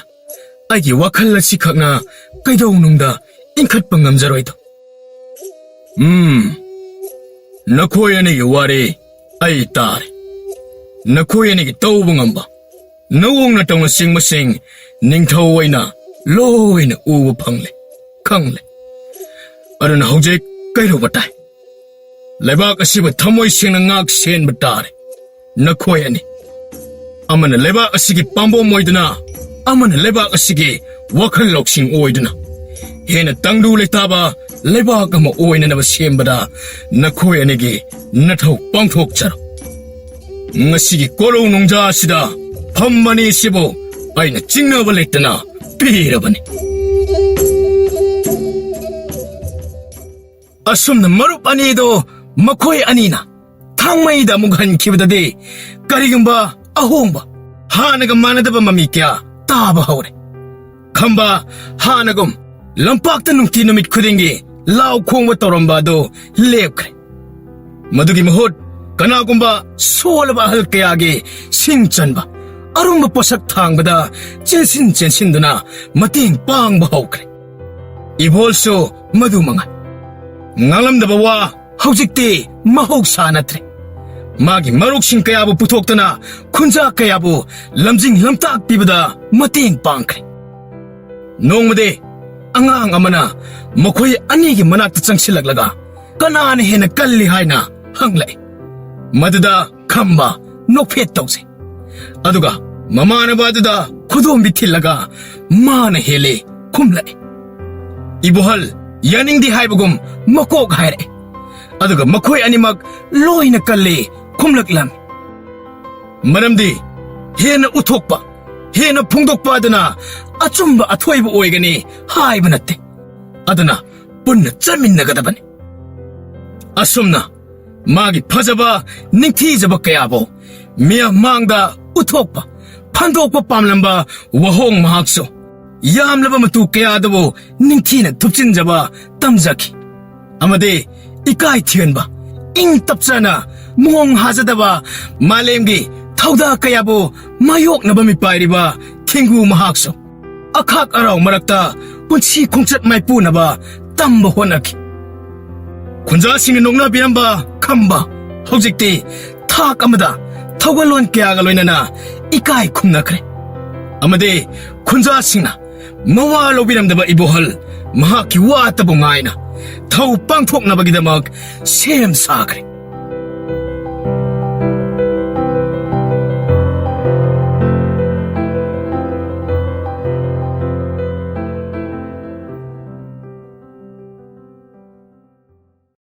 ꯑꯩꯒꯤ ꯋꯥꯈꯜ ꯑꯁꯤꯈꯛꯅ ꯀꯩꯗꯧꯅꯨꯡꯗ ꯏꯟꯈꯠꯄ ꯉꯝꯖꯔꯣꯏꯗꯣ꯫ ꯎꯝ, ꯅꯈꯣꯏ ꯑꯅꯤꯒꯤ ꯋꯥꯔꯤ ꯑꯩ ꯇꯥꯔꯦ꯫ ꯅꯈꯣꯏ ꯑꯅꯤꯒꯤ ꯇꯧꯕ ꯉꯝꯕ ꯅꯧꯑꯣꯡ ꯅꯇꯧꯅꯆꯤꯡꯕꯁꯤꯡ ꯅꯤꯡꯊꯧ ꯑꯣꯏꯅ ꯂꯣꯏꯅ ꯎꯕ ꯐꯪꯂꯦ, ꯈꯪꯂꯦ꯫ ꯑꯗꯨꯅ ꯍꯧꯖꯤꯛ ꯀꯩꯗꯧꯕ ꯇꯥꯏ? ꯂꯩꯕꯥꯛ ꯑꯁꯤꯕꯨ ꯊꯃꯣꯏ ꯁꯦꯡꯅ ꯉꯥꯛ ꯁꯦꯟꯕ ꯇꯥꯔꯦ꯫ ꯅꯈꯣꯏ ꯑꯅꯤ, ꯑꯃꯅ ꯂꯩꯕꯥꯛ ꯑꯁꯤꯒꯤ ꯄꯥꯝꯕꯣꯝ ꯑꯣꯏꯗꯨꯅ, ꯑꯃꯅ ꯂꯩꯕꯥꯛ ꯑꯁꯤꯒꯤ ꯋꯥꯈꯜ ꯂꯧꯁꯤꯡ ꯑꯣꯏꯗꯨꯅ, ꯍꯦꯟꯅ ꯇꯪꯗꯨ ꯂꯩꯇꯥꯕ ꯂꯩꯕꯥꯛ ꯑꯃ ꯑꯣꯏꯅꯅꯕ ꯁꯦꯝꯕꯗ ꯅꯈꯣꯏ ꯑꯅꯤꯒꯤ ꯅꯊꯧ ꯄꯥꯡꯊꯣꯛꯆꯔꯣ꯫ ꯉꯁꯤꯒꯤ ꯀꯣꯂꯧ ꯅꯨꯡꯖꯥ ꯑꯁꯤꯗ ꯐꯝ ꯑꯅꯤꯁꯤꯕꯨ ꯑꯩꯅ ꯆꯤꯡꯅꯕ ꯂꯩꯇꯅ ꯄꯤꯔꯕꯅꯤ꯫ ꯑꯁꯨꯝꯅ ꯃꯔꯨꯞ ꯑꯅꯤꯗꯣ ꯃꯈꯣꯏ ꯑꯅꯤꯅ ꯊꯥꯡꯃꯩꯗ ꯑꯃꯨꯛ ꯍꯟꯈꯤꯕꯗꯗꯤ ꯀꯔꯤꯒꯨꯝꯕ ꯑꯍꯣꯡꯕ, ꯍꯥꯟꯅꯒ ꯃꯥꯟꯅꯗꯕ ꯃꯃꯤ ꯀꯌꯥ ꯇꯥꯕ ꯍꯧꯔꯦ꯫ ꯈꯝꯕ ꯍꯥꯟꯅꯒꯨꯝ ꯂꯝꯄꯥꯛꯇ ꯅꯨꯡꯇꯤ ꯅꯨꯃꯤꯠ ꯈꯨꯗꯤꯡꯒꯤ ꯂꯥꯎ ꯈꯣꯡꯕ ꯇꯧꯔꯝꯕ ꯑꯗꯨ ꯂꯦꯞꯈ꯭ꯔꯦ꯫ ꯃꯗꯨꯒꯤ ꯃꯍꯨꯠ ꯀꯅꯥꯒꯨꯝꯕ ꯁꯣꯜꯂꯕ ꯑꯍꯜ ꯀꯌꯥꯒꯤ ꯁꯤꯡ ꯆꯟꯕ, ꯑꯔꯨꯝꯕ ꯄꯣꯠꯁꯛ ꯊꯥꯡꯕꯗ ꯆꯦꯟꯁꯤꯟ ꯆꯦꯟꯁꯤꯟꯗꯨꯅ ꯃꯇꯦꯡ ꯄꯥꯡꯕ ꯍꯧꯈ꯭ꯔꯦ꯫ ꯏꯕꯣꯜꯁꯨ ꯃꯗꯨ ꯃꯉꯥꯏ꯫ ꯉꯥꯡꯂꯝꯗꯕ ꯋꯥ ꯍꯧꯖꯤꯛꯇꯤ ꯃꯍꯧꯁꯥ ꯅꯠꯇ꯭ꯔꯦ꯫ ꯃꯥꯒꯤ ꯃꯔꯨꯞꯁꯤꯡ ꯀꯌꯥꯕꯨ ꯄꯨꯊꯣꯛꯇꯅ ꯈꯨꯟꯖꯥ ꯀꯌꯥꯕꯨ ꯂꯝꯖꯤꯡ ꯂꯝꯇꯥꯛ ꯄꯤꯕꯗ ꯃꯇꯦꯡ ꯄꯥꯡꯈ꯭ꯔꯦ꯫ ꯅꯣꯡꯃꯗꯤ ꯑꯉꯥꯡ ꯑꯃꯅ ꯃꯈꯣꯏ ꯑꯅꯤꯒꯤ ꯃꯅꯥꯛꯇ ꯆꯪꯁꯤꯜꯂꯛꯂꯒ ꯀꯅꯥꯅ ꯍꯦꯟꯅ ꯀꯜꯂꯤ ꯍꯥꯏꯅ ꯍꯪꯂꯛꯏ꯫ ꯃꯗꯨꯗ ꯈꯝꯕ ꯅꯣꯛꯐꯦꯠ ꯇꯧꯖꯩ꯫ ꯑꯗꯨꯒ ꯃꯃꯥꯟꯅꯕ ꯑꯗꯨꯗ ꯈꯨꯗꯣꯝꯕꯤ ꯊꯤꯜꯂꯒ ꯃꯥꯅ ꯍꯦꯜꯂꯤ ꯈꯨꯝꯂꯛꯏ꯫ ꯏꯕꯣꯍꯜ ꯌꯥꯅꯤꯡꯗꯦ ꯍꯥꯏꯕꯒꯨꯝ ꯃꯀꯣꯛ ꯍꯥꯏꯔꯛꯏ꯫ ꯑꯗꯨꯒ ꯃꯈꯣꯏ ꯑꯅꯤꯃꯛ ꯂꯣꯏꯅ ꯀꯜꯂꯤ ꯈꯨꯝꯂꯛꯂꯝꯃꯤ꯫ ꯃꯔꯝꯗꯤ ꯍꯦꯟꯅ ꯎꯠꯊꯣꯛꯄ, ꯍꯦꯟꯅ ꯐꯣꯡꯗꯣꯛꯄ ꯑꯗꯨꯅ ꯑꯆꯨꯝꯕ ꯑꯊꯣꯏꯕ ꯑꯣꯏꯒꯅꯤ ꯍꯥꯏꯕ ꯅꯠꯇꯦ꯫ ꯑꯗꯨꯅ ꯄꯨꯟꯅ ꯆꯠꯃꯤꯟꯅꯒꯗꯕꯅꯤ꯫ ꯑꯁꯨꯝꯅ ꯃꯥꯒꯤ ꯐꯖꯕ, ꯅꯤꯡꯊꯤꯖꯕ ꯀꯌꯥꯕꯨ ꯃꯤꯌꯥꯝ ꯃꯥꯡꯗ ꯎꯠꯊꯣꯛꯄ, ꯐꯟꯗꯣꯛꯄ ꯄꯥꯝꯂꯝꯕ ꯋꯥꯍꯣꯡ ꯃꯍꯥꯛꯁꯨ ꯌꯥꯝꯂꯕ ꯃꯇꯨ ꯀꯌꯥꯗꯕꯨ ꯅꯤꯡꯊꯤꯅ ꯊꯨꯞꯆꯤꯟꯖꯕ ꯇꯝꯖꯈꯤ꯫ ꯑꯃꯗꯤ ꯏꯀꯥꯏ ꯊꯤꯒꯟꯕ, ꯏꯪ ꯇꯞꯆꯅ ꯃꯣꯡ ꯍꯥꯖꯗꯕ ꯃꯥꯂꯦꯝꯒꯤ ꯊꯧꯗꯥ ꯀꯌꯥꯕꯨ ꯃꯥꯌꯣꯛꯅꯕ ꯃꯤꯄꯥꯏꯔꯤꯕ ꯊꯦꯡꯒꯨ ꯃꯍꯥꯛꯁꯨ ꯑꯈꯥꯛ ꯑꯔꯥꯎ ꯃꯔꯛꯇ ꯄꯨꯟꯁꯤ ꯈꯣꯡꯆꯠ ꯃꯥꯏꯄꯨꯅꯕ ꯇꯝꯕ ꯍꯣꯠꯅꯈꯤ꯫ ꯈꯨꯟꯖꯥꯁꯤꯡꯅ ꯅꯣꯛꯅꯕꯤꯔꯝꯕ ꯈꯝꯕ ꯍꯧꯖꯤꯛꯇꯤ ꯊꯥꯛ ꯑꯃꯗ ꯊꯧꯒꯜꯂꯣꯟ ꯀꯌꯥꯒ ꯂꯣꯏꯅꯅ ꯏꯀꯥꯏ ꯈꯨꯝꯅꯈ꯭ꯔꯦ꯫ ꯑꯃꯗꯤ ꯈꯨꯟꯖꯥꯁꯤꯡꯅ ꯃꯋꯥ ꯂꯧꯕꯤꯔꯝꯗꯕ ꯏꯕꯣꯍꯜ ꯃꯍꯥꯛꯀꯤ ꯋꯥꯇꯕꯨ ꯉꯥꯏꯅ ꯊꯧ ꯄꯥꯡꯊꯣꯛꯅꯕꯒꯤꯗꯃꯛ ꯁꯦꯝ ꯁꯥꯈ꯭ꯔꯦ꯫